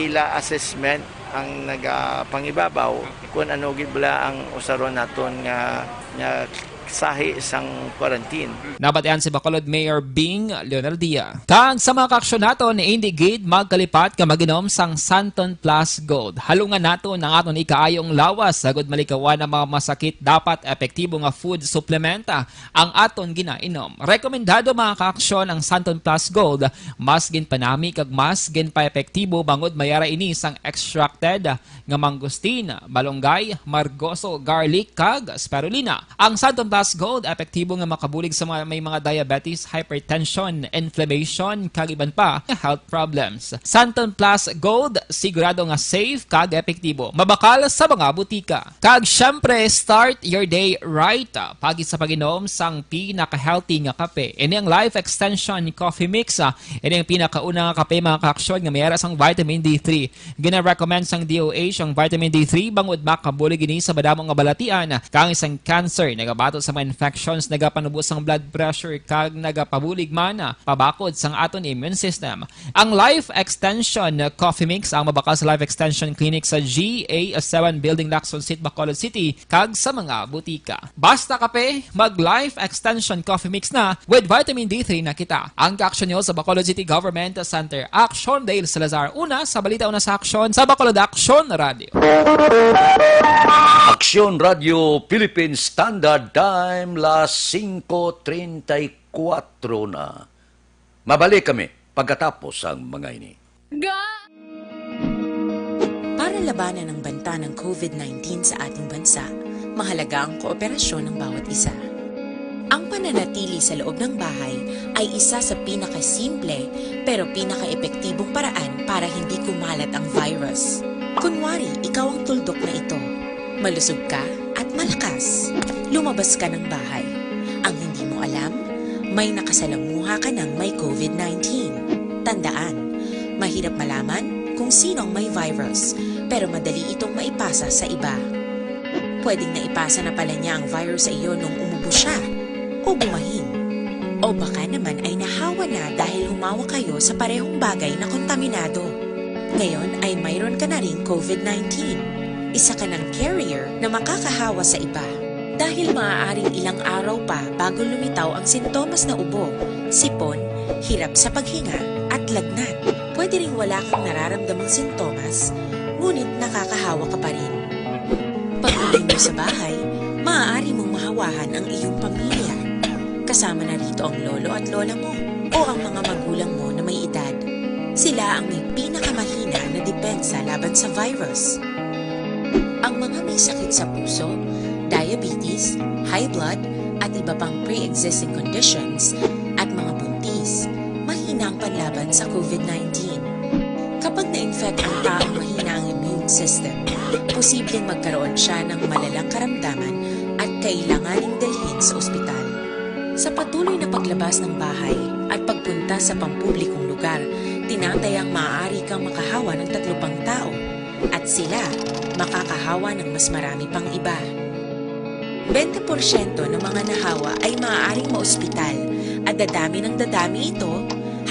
Ila assessment ang nagapangibabaw kung ano gid bala ang usaron naton nga, nga sahi sang quarantine. Nabatian si Bacolod Mayor Bing Leonardia. Kag sa mga kaaksyon naton, hindi gid magkalipat nga mag-inom sang Santon Plus Gold. Halungan naton ang aton ikaayong lawas, agud malikawan ang mga masakit. Dapat epektibo nga food supplement ang aton ginainom. Rekomendado, mga kaaksyon, ang Santon Plus Gold. Mas ginpanami kag mas ginpaepektibo bangod may ara ini sang extracted nga mangosteen, malunggay, margoso, garlic, kag spirulina. Ang Santon Plus Gold epektibo nga makabulig sa mga may mga diabetes, hypertension, inflammation, kag iban pa nga health problems. Santon Plus Gold, sigurado nga safe kag epektibo. Mabakal sa mga butika. Kag syempre, start your day right. Pagi sa pag-inom sang pinaka-healthy nga kape. Ini ang Life Extension Coffee Mix. Ini ang pinakauna nga kape, mga kaaksyon, nga may ara sang vitamin D three. Gina-recommend sang D O H ang vitamin D three bangod makabulig ini sa madamo nga balatian, kang sang cancer. Nagabato sa sa mga infections, nagapanubo sang blood pressure, kag nagapabulig man pabakod sang aton immune system. Ang Life Extension Coffee Mix ang mabakal sa Life Extension Clinic sa G A seven Building, Lacson Street, Bacolod City, kag sa mga butika. Basta kape, mag Life Extension Coffee Mix na, with vitamin D three na kita. Ang kaaksyon nyo sa Bacolod City Government Center. Aksyon, Dale Salazar. Una sa balita, una sa aksyon sa Bacolod Aksyon Radio. Aksyon Radio Philippine Standard Time, las singko treinta y cuatro na. Mabalik kami pagkatapos ang mga ini. Ga- Para labanan ang banta ng covid nineteen sa ating bansa, mahalaga ang kooperasyon ng bawat isa. Ang pananatili sa loob ng bahay ay isa sa pinakasimple pero pinakaepektibong paraan para hindi kumalat ang virus. Kunwari, ikaw ang tuldok na ito. Malusog ka at malakas. Lumabas ka ng bahay. Ang hindi mo alam, may nakasalamuha ka ng may covid nineteen. Tandaan, mahirap malaman kung sino ang may virus, pero madali itong maipasa sa iba. Pwedeng naipasa na pala niya ang virus sa iyo nung umubo siya o bumahin. O baka naman ay nahawa na dahil humawa kayo sa parehong bagay na kontaminado. Ngayon ay mayroon ka na ring covid nineteen. Isa ka ng carrier na makakahawa sa iba. Dahil maaaring ilang araw pa bago lumitaw ang sintomas na ubo, sipon, hirap sa paghinga, at lagnat. Pwede ring wala kang nararamdamang sintomas, ngunit nakakahawa ka pa rin. Pag-uwi mo sa bahay, maaari mong mahawahan ang iyong pamilya. Kasama na rito ang lolo at lola mo o ang mga magulang mo na may edad. Sila ang may pinakamahina na depensa laban sa virus. Ang mga may sakit sa puso, diabetes, high blood, at iba pang pre-existing conditions, at mga buntis, mahina ang panlaban sa covid nineteen. Kapag na-infect ang taong mahina ang immune system, posibleng magkaroon siya ng malalang karamdaman at kailanganing dalhin sa ospital. Sa patuloy na paglabas ng bahay at pagpunta sa pampublikong lugar, tinatayang maaari kang makahawa ng tatlo pang tao at sila makakahawa ng mas marami pang iba. Bente porsyento ng mga nahawa ay maaaring maospital at dadami ng dadami ito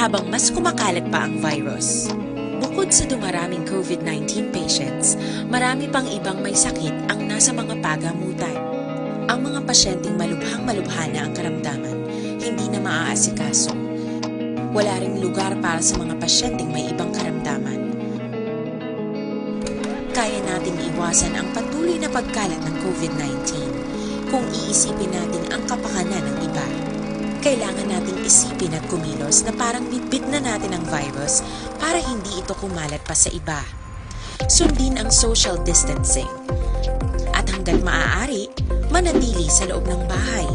habang mas kumakalat pa ang virus. Bukod sa dumaraming covid nineteen patients, marami pang ibang may sakit ang nasa mga pagamutan. Ang mga pasyenteng malubhang-malubha na ang karamdaman, hindi na maaasikaso. Wala ring lugar para sa mga pasyenteng may ibang karamdaman. Kaya nating iwasan ang patuloy na pagkalat ng covid nineteen kung iisipin natin ang kapakanan ng iba. Kailangan nating isipin at kumilos na parang bitbit na natin ang virus para hindi ito kumalat pa sa iba. Sundin ang social distancing. At hanggat maaari, manatili sa loob ng bahay.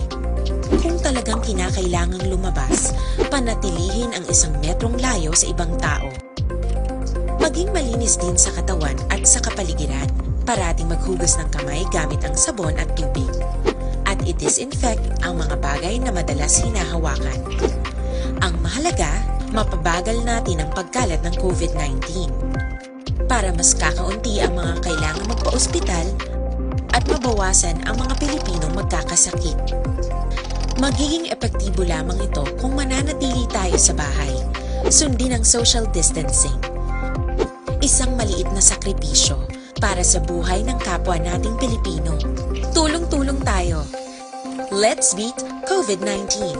Kung talagang kinakailangang lumabas, panatilihin ang isang metrong layo sa ibang tao. Maging malinis din sa katawan at sa kapaligiran. Parating maghugas ng kamay gamit ang sabon at tubig. At i-disinfect ang mga bagay na madalas hinahawakan. Ang mahalaga, mapabagal natin ang pagkalat ng covid nineteen. Para mas kakaunti ang mga kailangang magpaospital at mabawasan ang mga Pilipinong magkakasakit. Magiging epektibo lamang ito kung mananatili tayo sa bahay. Sundin ang social distancing. Isang maliit na sakripisyo para sa buhay ng kapwa nating Pilipino. Tulong-tulong tayo. Let's beat covid nineteen.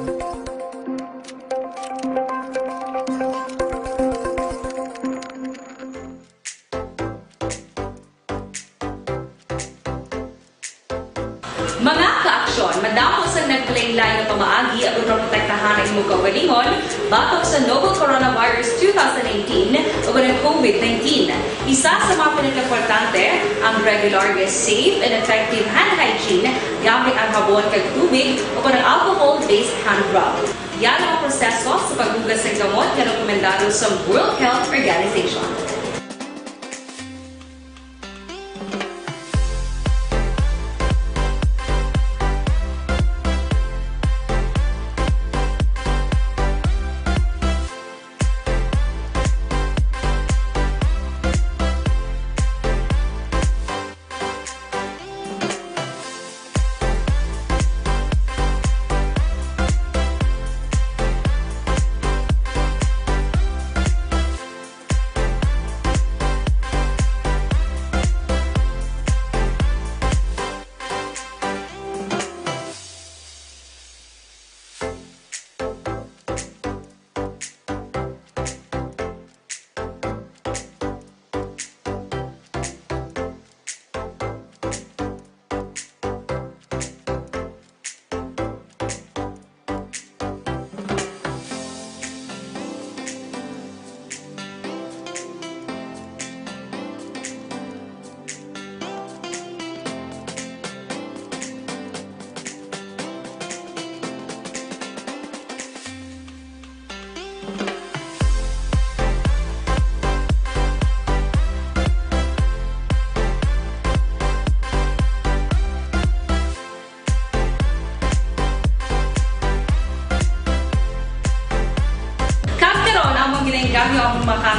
Mga kaaksyon, madamo sang naglain-lain nga pamaagi aron maprotektahan ang imo kaugalingon batok sa novel coronavirus two thousand eighteen o ang covid nineteen. Isa sa mga pinakaimportante ang regular nga safe and effective hand hygiene gamit ang habon kag tubig o ang alcohol-based hand rub. Yan ang proseso sa paghugas sa gamot nga rekomendado sa World Health Organization.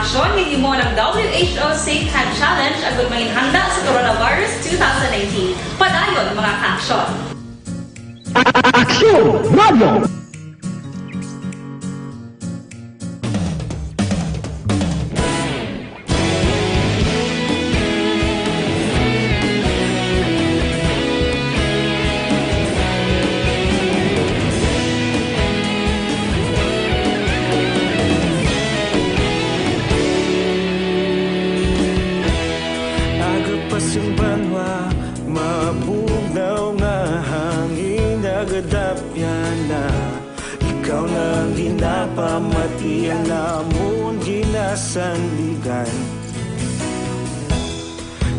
Aksyon, gihimo ang W H O Safe Time Challenge agud mangin handa sa Coronavirus two thousand nineteen. Padayon, mga ka-aksyon! Aksyon Radio! Aga pa sing banwa, mabugnaw nga hangin, nagadapyan na. Ikaw na ang ginapamatian namon, ginasandigan.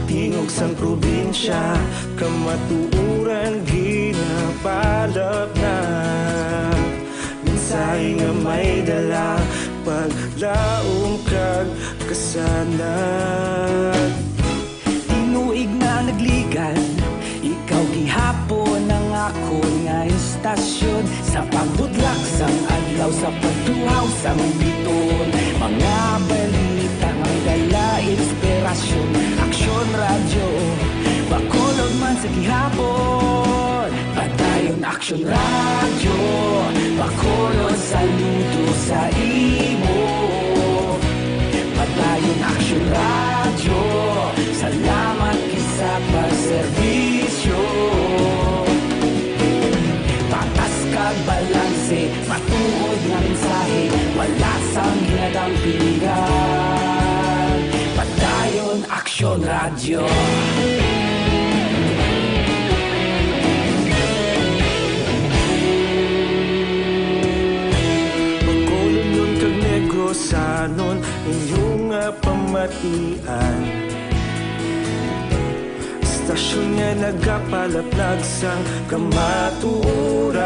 Tingog sang probinsya, kamatuoran ginapalapnag. Mensahe nga may dala, paglaom kag kasanag. Tinuig na nagligan, ikaw gihapon ang akon nga istasyon. Sa pagbutlak sang adlaw, sa pagtuhaw sang biton, mga balita nga may dala inspirasyon. Aksyon Radyo Bacolod man sa gihapon. Padayon Aksyon Radyo Bacolod, saludo sa imo. Padayon Aksyon Radyo, salamat gid sa pagserbisyo. Patas kag balanse, matuod nga mensahe, wala sang ginadampigan. Padayon Aksyon Radyo. Bacolodnon kag Negrosanon, inyo nga pamatian. Istasyon nga nagapalaplag sang kamatuoran.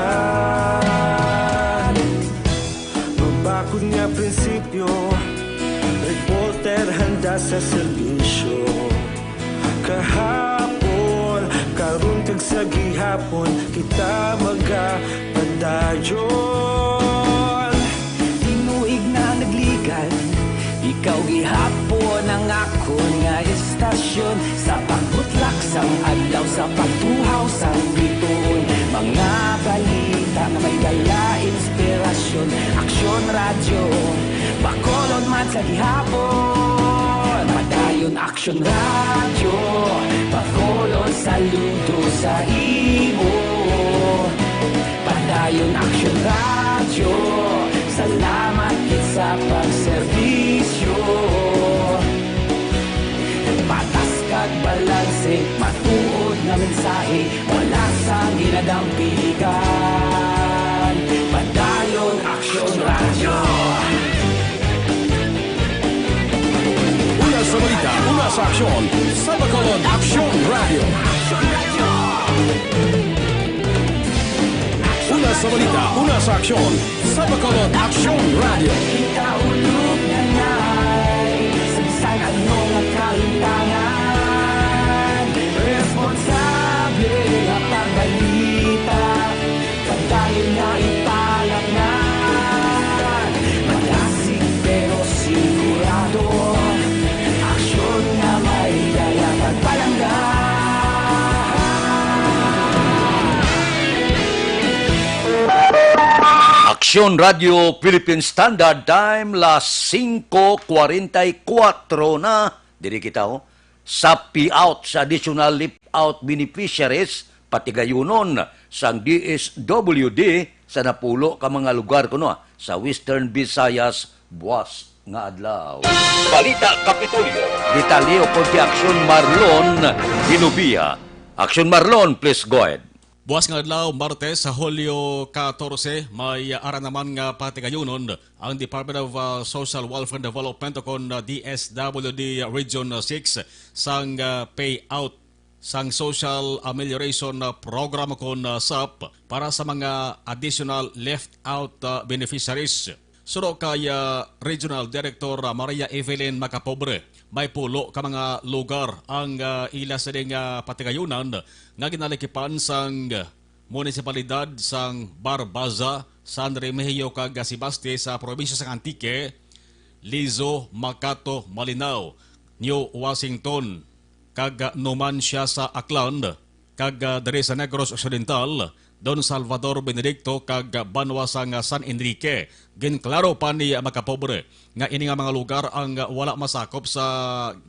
Mabakod nga prinsipyo, reporter handa sa serbisyo. Kahapon, karon kag sa gihapon, kita magapadayon. Tinuig na nagligan, ikaw gihapon ang akon nga istasyon. Sa pagbutlak sang adlaw, sa pagtuhaw sang bituon, mga balita nga may dala inspirasyon. Aksyon Radyo Bacolod man sa gihapon. Padayon Aksyon Radyo Bacolod, saludo sa imo. Padayon Aksyon Radyo, salamat gid sa pagserbisyo. Patas kag balanse, matuod nga mensahe, wala sang ginadampigan. Padayon Aksyon Radyo. Una sa balita, una sa aksyon, sa Bacolod, Aksyon Radyo. Una sa balita, una sa aksyon, sa Bacolod, Aksyon Radyo. Ikaulo na na'y sa bisan ano nga kahintangan, responsable nga pagbalita. Padayon nga ipalapngan, madasig pero sigurado. Aksyon nga may dala kag palangga. Aksyon Radio Philippine Standard Time, las singko kwarenta y kuwatro na. Diri kita, oh. Sa payout sa additional lift-out beneficiaries, patigayunon sang D S W D sa napulo ka mga lugar kuno, ah, sa Western Visayas, buwas nga adlaw. Balita Kapitolyo. Detalye ukon kay Aksyon Marlon Ginubia. Aksyon Marlon, please go ahead. Buwas nga adlaw, Martes, sa Hulyo katorse, may ara naman nga patigayunon ang Department of, uh, Social Welfare and Development o kon, uh, D S W D Region six sang, uh, payout sang Social Amelioration, uh, Program o kon, uh, sap para sa mga additional left out, uh, beneficiaries. Suno kay, ah, Regional Director, ah, Maria Evelyn Macapobre, may pulo ka mga lugar ang, ah, ila sini nga patigayunan nga ginalikipan sang munisipalidad sang Barbaza, San Remigio kag Sebaste sa probinsya sang Antique. Lizo Makato Malinao, New Washington, kag Numancia sa Aklan, kag, ah, diri sa Negros Occidental, Don Salvador Benedicto, kag, ah, banwa sang, ah, San Enrique. Ginklaro pa ni, ah, Macapobre nga ini nga mga lugar ang, ah, wala masakop sa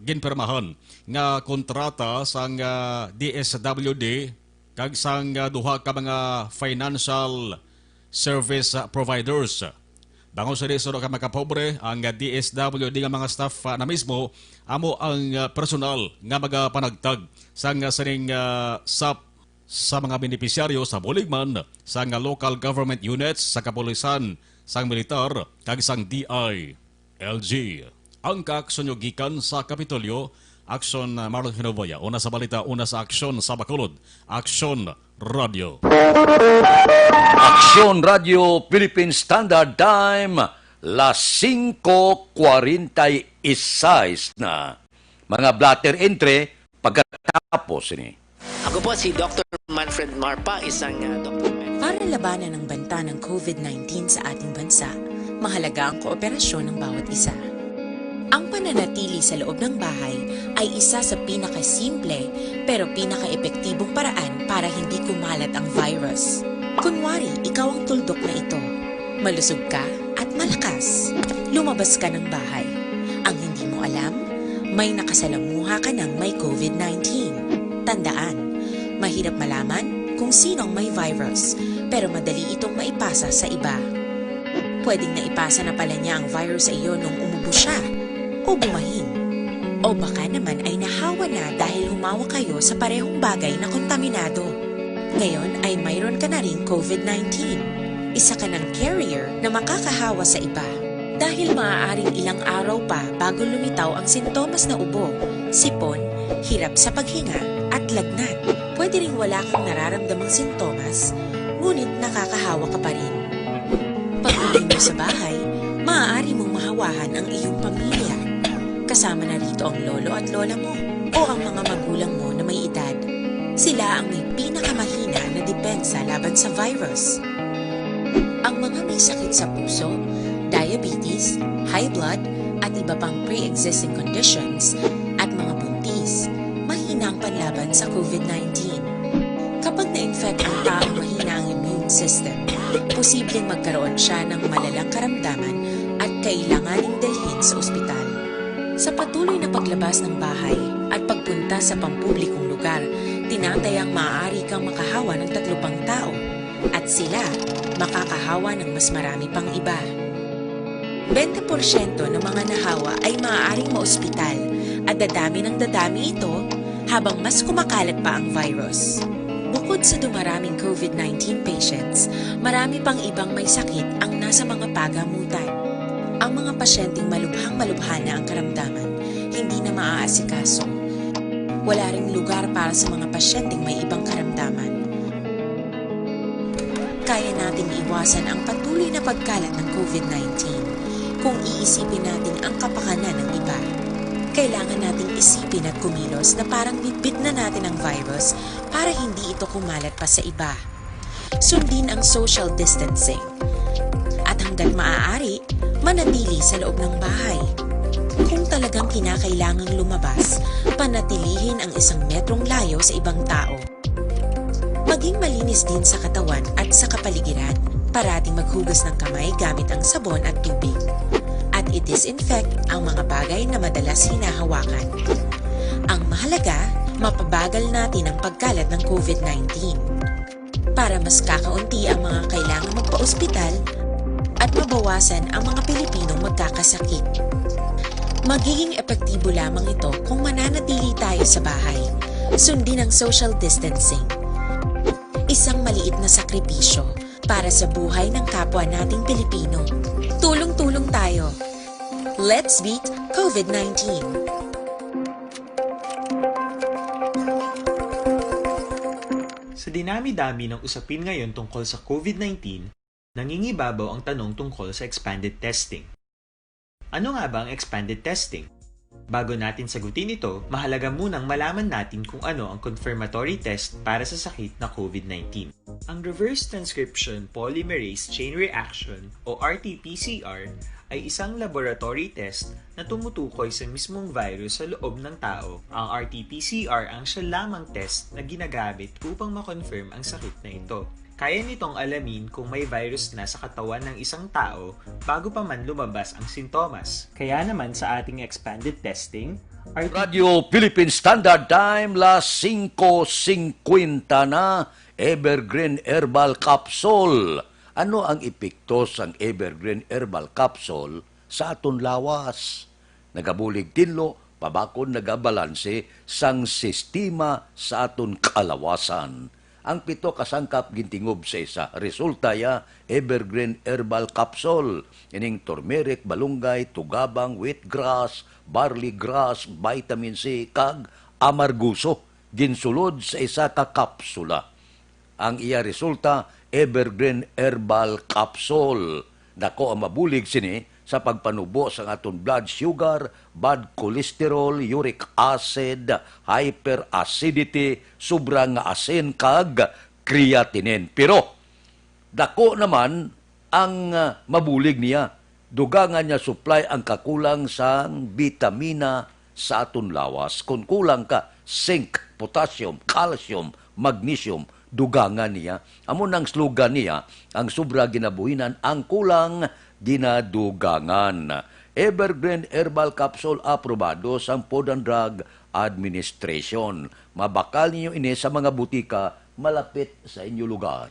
ginpirmahan nga kontrata sang, ah, D S W D kag sang, ah, duha ka mga financial service, ah, providers. Bangod sa liso ka makapobre, ang D S W D nga mga staff, ah, na mismo amo ang, ah, personal nga magapanagtag sang, ah, sining, ah, sap sa mga benepisyaryo sa bulig man sang, ah, local government units, sa kapulisan, sang militar, kag sang D I L G. Ang kaaksyon nyo gikan sa Kapitolyo, Aksyon, ah, Marlon Hinovoya. Una sa balita, una sa aksyon sa Bacolod, Aksyon Radio. Aksyon Radio Philippine Standard Time, las singko kwarenta y seis na. Mga blotter entry pagkatapos ni. Ako po si Doctor Manfred Marpa, isang, ah, doktor. Para labanan ang banta ng COVID nineteen sa ating bansa, mahalaga ang kooperasyon ng bawat isa. Ang pananatili sa loob ng bahay ay isa sa pinakasimple pero pinakaepektibong paraan para hindi kumalat ang virus. Kunwari, ikaw ang tuldok na ito. Malusog ka at malakas. Lumabas ka ng bahay. Ang hindi mo alam, may nakasalamuha ka ng may COVID nineteen. Tandaan, mahirap malaman kung sino ang may virus, pero madali itong maipasa sa iba. Pwedeng naipasa na pala niya ang virus sa iyo nung umubo siya o bumahin. O baka naman ay nahawa na dahil humawa kayo sa parehong bagay na kontaminado. Ngayon ay mayroon ka na ring COVID nineteen. Isa ka ng carrier na makakahawa sa iba. Dahil maaaring ilang araw pa bago lumitaw ang sintomas na ubo, sipon, hirap sa paghinga, at lagnat. Pwede ring wala kang nararamdamang sintomas, ngunit nakakahawa ka pa rin. Pag-uwi mo sa bahay, maaari mong mahawahan ang iyong pamilya. Kasama na rito ang lolo at lola mo o ang mga magulang mo na may edad. Sila ang may pinakamahina na depensa laban sa virus. Ang mga may sakit sa puso, diabetes, high blood, at iba pang pre-existing conditions, at mga buntis, mahina ang panlaban sa COVID nineteen. Kapag na-infect ang taong mahina ang immune system, posibleng magkaroon siya ng malalang karamdaman at kailanganing dalhin sa ospital. Sa patuloy na paglabas ng bahay at pagpunta sa pampublikong lugar, tinatayang maaari kang makahawa ng tatlo pang tao at sila makakahawa ng mas marami pang iba. Bente porsyento ng mga nahawa ay maaaring maospital at dadami ng dadami ito habang mas kumakalat pa ang virus. Bukod sa dumaraming COVID nineteen patients, marami pang ibang may sakit ang nasa mga pagamutan. Ang mga pasyenteng malubhang-malubha na ang karamdaman, hindi na maaasikaso. Wala ring lugar para sa mga pasyenteng may ibang karamdaman. Kaya nating iwasan ang patuloy na pagkalat ng COVID nineteen kung iisipin natin ang kapakanan ng iba. Kailangan nating isipin at kumilos na parang bitbit na natin ang virus para hindi ito kumalat pa sa iba. Sundin ang social distancing. At hanggat maaari, manatili sa loob ng bahay. Kung talagang kinakailangang lumabas, panatilihin ang isang metrong layo sa ibang tao. Maging malinis din sa katawan at sa kapaligiran. Parating maghugas ng kamay gamit ang sabon at tubig. At i-disinfect ang mga bagay na madalas hinahawakan. Ang mahalaga, mapabagal natin ang pagkalat ng COVID nineteen. Para mas kakaunti ang mga kailangang magpaospital at mabawasan ang mga Pilipinong magkakasakit. Magiging epektibo lamang ito kung mananatili tayo sa bahay. Sundin ang social distancing. Isang maliit na sakripisyo para sa buhay ng kapwa nating Pilipino. Tulong-tulong tayo. Let's beat COVID nineteen. Sa dinami-dami ng usapin ngayon tungkol sa COVID nineteen, nangingibabaw ang tanong tungkol sa expanded testing. Ano nga ba ang expanded testing? Bago natin sagutin ito, mahalaga munang malaman natin kung ano ang confirmatory test para sa sakit na COVID nineteen. Ang reverse transcription polymerase chain reaction o R T P C R ay isang laboratory test na tumutukoy sa mismong virus sa loob ng tao. Ang R T P C R ang siya lamang test na ginagamit upang ma-confirm ang sakit na ito. Kaya nitong alamin kung may virus na sa katawan ng isang tao bago pa man lumabas ang sintomas. Kaya naman sa ating expanded testing, R T P C R Radyo Philippine Standard Time, las singko singkwenta na, Evergreen Herbal Capsule. Ano ang epekto sang Evergreen Herbal Capsule sa aton lawas? Nagabulig tinlo, pabakod nagabalanse sang sistema sa aton kalawasan. Ang pito ka sangkap gintingob sa isa. Resulta ya, Evergreen Herbal Capsule. Ining turmeric, balunggay, tugabang, wheatgrass, barley grass, vitamin C, kag amarguso. Ginsulod sa isa ka kapsula. Ang iya resulta, Evergreen Herbal Capsule. Dako ang mabulig sini sa pagpanubo sang aton blood sugar, bad cholesterol, uric acid, hyperacidity, sobra nga asin, kag creatinine. Pero dako naman ang, ah, mabulig niya. Dugangan niya supply ang kakulang sang bitamina sa aton lawas. Kung kulang ka zinc, potassium, calcium, magnesium, dugangan niya. Amo nang slogan niya, ang sobra ginabuhinan, ang kulang ginadugangan. Evergreen Herbal Capsule, aprobado sang Food and Drug Administration. Mabakal ninyo ini sa mga butika malapit sa inyo lugar.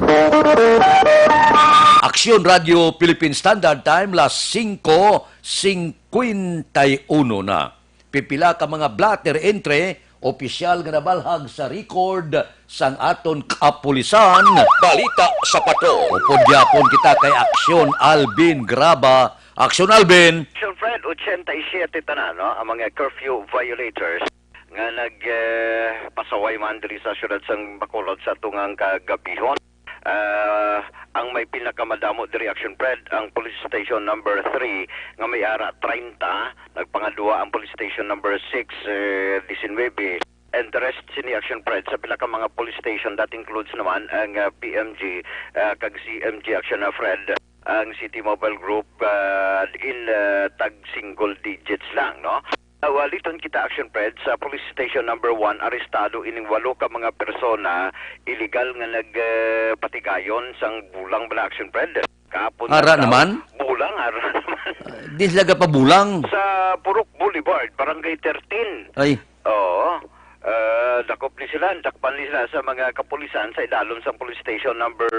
Aksyon Radio Philippine Standard Time, las singko singkwenta y uno na. Pipila ka mga blotter entry, opisyal nga nabalhag sa record sang aton kapulisan. Balita sa Patrol. Upod gyapon kita kay Aksyon Alvin Graba. Aksyon Alvin. Sir Fred, ochenta y siete tanan, no, ang mga curfew violators nga nag, eh, pasaway man diri sa siyudad sang Bacolod sa tungang kagabihon. Ah, ang may pinakamadamo diri, Action Fred, ang Police Station Number three nga may ara treinta, nagpangadua ang Police Station Number six, eh, diecinuebe, and the rest sini, Action Fred, sa pila ka mga police station. That includes naman ang, ah, P M G, ah, kag C M G, Action, ah, Fred, ang City Mobile Group, ah, in, ah, tag single digits lang, no? Waliton kita, Action Fred, sa Police Station Number One, arestado ining walo ka mga persona illegal nga nag, eh, patigayon sang bulang bala, Action Fred. Kahapon Ara nga naman? Bulang, ara naman. Ah, di sila gapabulang? Sa Purok Boulevard, Barangay thirteen. Ay. Oo. Ah, dakop ni sila, dakpan ni sila sa mga kapulisan sa idalom sang Police Station Number,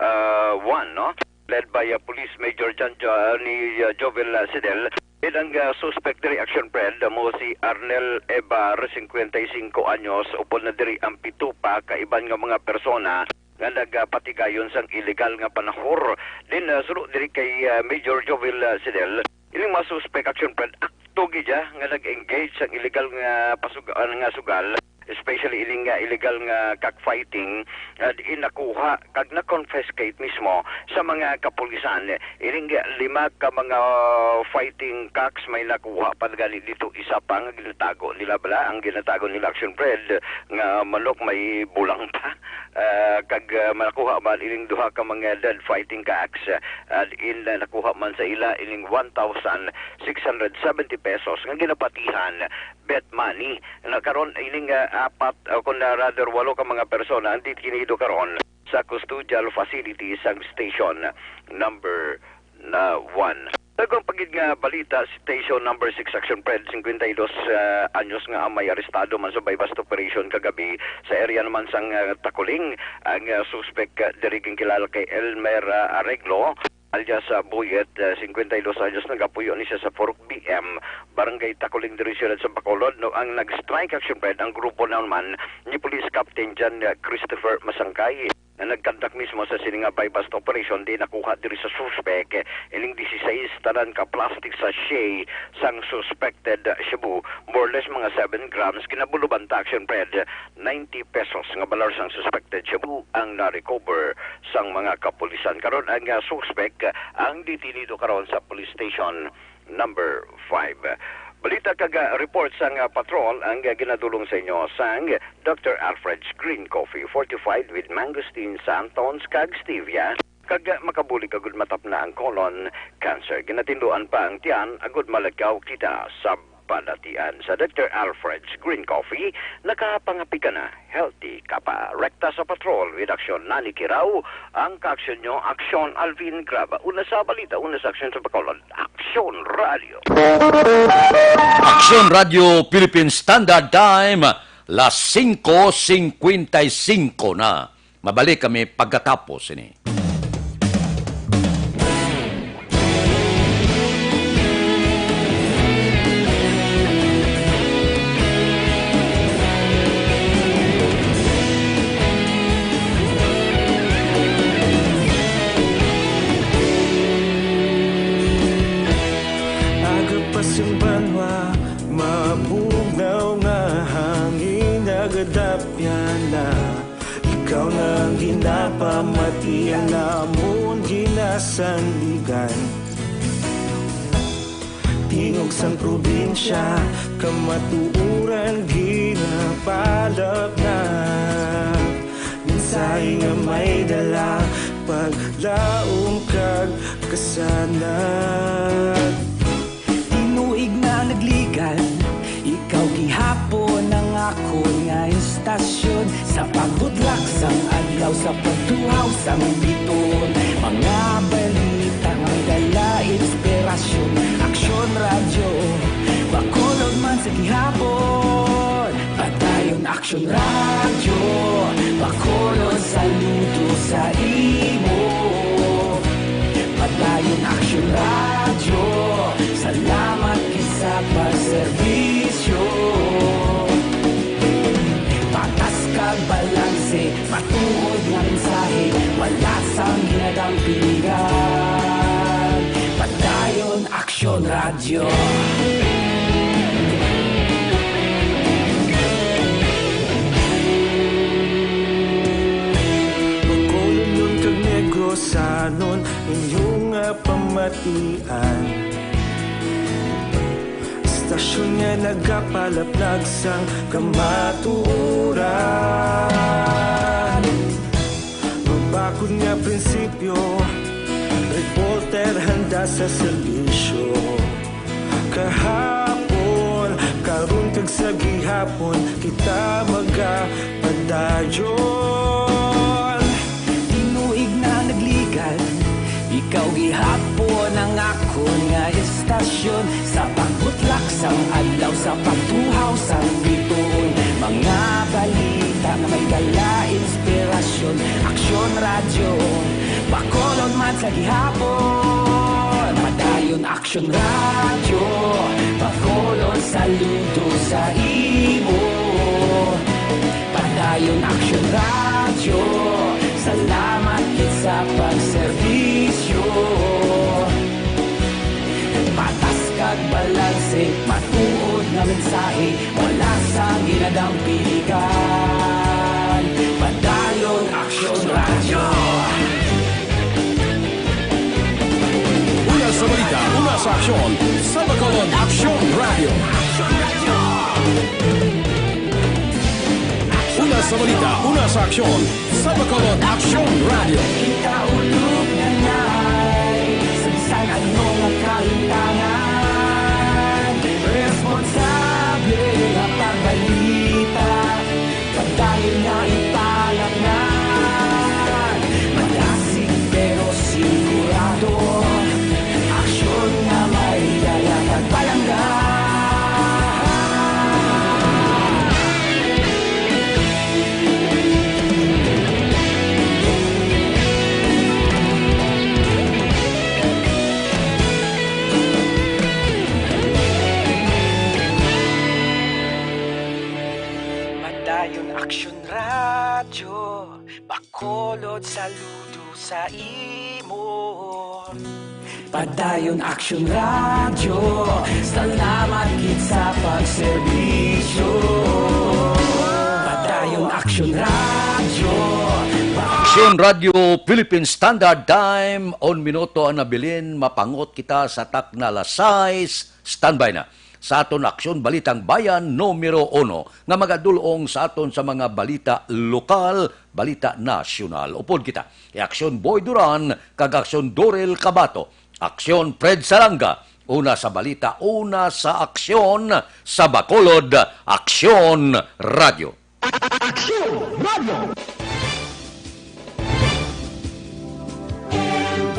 ah, One, no? Led by, uh, Police Major John Jo-, uh, ni, uh, Jovel, uh, Sidel. Ang, uh, suspect diri, Action Fred, amo si Arnel Ebar, singkwenta y singko anyos, upod na diri ang pito pa ka iban nga mga persona nga nagapatigayon sang illegal nga panahor. Din, uh, suno diri kay, uh, Major Jovel, uh, Sidel, ining mga suspect, Action Fred, akto gid ya nga nag-engage sang illegal nga pasug-, uh, nga sugal, especially ining, uh, illegal nga cockfighting, uh, diin nakuha kag na-confiscate mismo sa mga kapulisan. Ining, uh, lima ka mga fighting cocks may nakuha pa gani dito, isa pa nga ginatago nila bala, ang ginatago nila, Action Fred, nga manok may bulang pa. Uh, kag, uh, nakuha man ining duha ka mga dead fighting cocks, uh, diin, uh, nakuha man sa ila ining one thousand six hundred seventy pesos nga ginapatihan bet money. Na karon ining, ah, apat, o kung na rather, walo ka mga persona ang detenido karon sa custodial facility sang station number na one. Sa iban pa gid nga balita, station number six, Action Fred, singkwenta y dos, ah, anyos nga amay arestado man sa buy-bust operation kagabi sa area naman sang, ah, Taculing. Ang, ah, suspek, ah, diri ginkilala kay Elmer, ah, Arreglo, alias, ah, Buyet, ah, singkwenta y dos anyos, nagapuyo ni siya sa Purok B M, Barangay Taculing, diri siyudad sa Bacolod, no, ang nag-strike, Action Fred, ang grupo naman ni Police Captain John, ah, Christopher Masangkay, na nagkandak mismo sa sini nga buy-bust operation, di nakuha diri sa suspek, eh, ining dieciséis tanan ka plastic sachet sang suspected shabu, more or less mga seven grams, kinabulubanta, Action Fred, ninety pesos nga balar sang suspected shabu ang na-recover sang mga kapulisan. Karon ang, ah, suspek, ah, ang detenido karon sa police station number five. Balita kag, ah, report sang, ah, patrol ang, ah, ginadulong sa inyo sang Doctor Alfred's Green Coffee fortified with mangosteen, xanthones, kag stevia. kag makabulig agud matapna ang colon cancer. Ginatinduan pa ang tiyan agud malagkaw kita sa balatian. Sa Doktor Alfred's Green Coffee, nakapangapi ka na, healthy ka pa. Rekta sa patrol with Aksyon Nani Kirao, ang kaaksyon nyo, Aksyon Alvin Graba. Una sa balita, una sa aksyon sa Bacolod, Aksyon Radio. Aksyon Radio Philippine Standard Time, las singko singkwenta y singko na. Mabalik kami pagkatapos ini. Aga pa sing banwa, mabugnaw nga hangin, nagadapyan na. Ikaw na ang ginapamati, ang amon ginasandigan. Tingog sang probinsya, kamatuoran ginapalapnag. Mensahe nga may dala, paglaom kag kasanag. Tinuig na nagligad, ikaw gihapon ang akon nga istasyon. Sa pagbutlak sang adlaw, sa pagtuhaw sang bituon, mga balita nga may dala inspirasyon. Aksyon Radyo, Bacolod man sa gihapon. Padayon Aksyon Radyo, Bacolod, saludo sa imo. Padayon Aksyon Radyo, salamat gid sa pagserbisyo. Patas kag balanse, matuod nga mensahe, wala sang ginadampingan. Padayon Aksyon Radyo. Bacolodnon kag Negrosanon, inyo nga pamatian. Istasyon nga nagapalaplag sang kamatuoran. Mabakod nga prinsipyo, reporter handa sa serbisyo. Kahapon, karon kag sa gihapon, kita magapadayon. Tinuig na nagligad, ikaw gihapon ang akon nga istasyon. Sa pagbutlak sang adlaw, sa pagtuhaw sang bituon, mga balita nga may dala inspirasyon. Aksyon Radyo, Bacolod man sa gihapon. Padayon Aksyon Radyo, Bacolod, saludo sa imo. Padayon Aksyon Radyo, salamat gid sa pagserbisyo. Patas kag balanse, matuod nga mensahe, wala sang ginadampingan. Padayon Aksyon Radyo. Una sa balita, una sa aksyon, sa Bacolod Aksyon Radyo. Una sa balita, una sa aksyon, sa Bacolod Aksyon Radyo. Kita ulog na nay, sa bisan ano nga kahitangan, responsable nga pagbalita. Padayon nga ipalapngan, madasig pero sigurado, aksyon nga may dala kag palangga. Padayon Aksyon Radyo, Bacolod, saludo sa imo. Padayon Aksyon Radyo, salamat gid sa pagserbisyo. Padayon Aksyon Radyo. Aksyon Radyo Philippine Standard Time, on minuto ang nabilin, mapangot kita sa takna alas sais. Standby na sa aton Aksyon Balitang Bayan numero uno nga magadul-ong sa aton sa mga balita lokal, Balita Nasyonal. Upod kita, i-aksyon Boy Duran kag aksyon Dorel Kabato. Aksyon Fred Salanga, una sa balita, una sa aksyon sa Bacolod, Aksyon Radio. Aksyon Radio.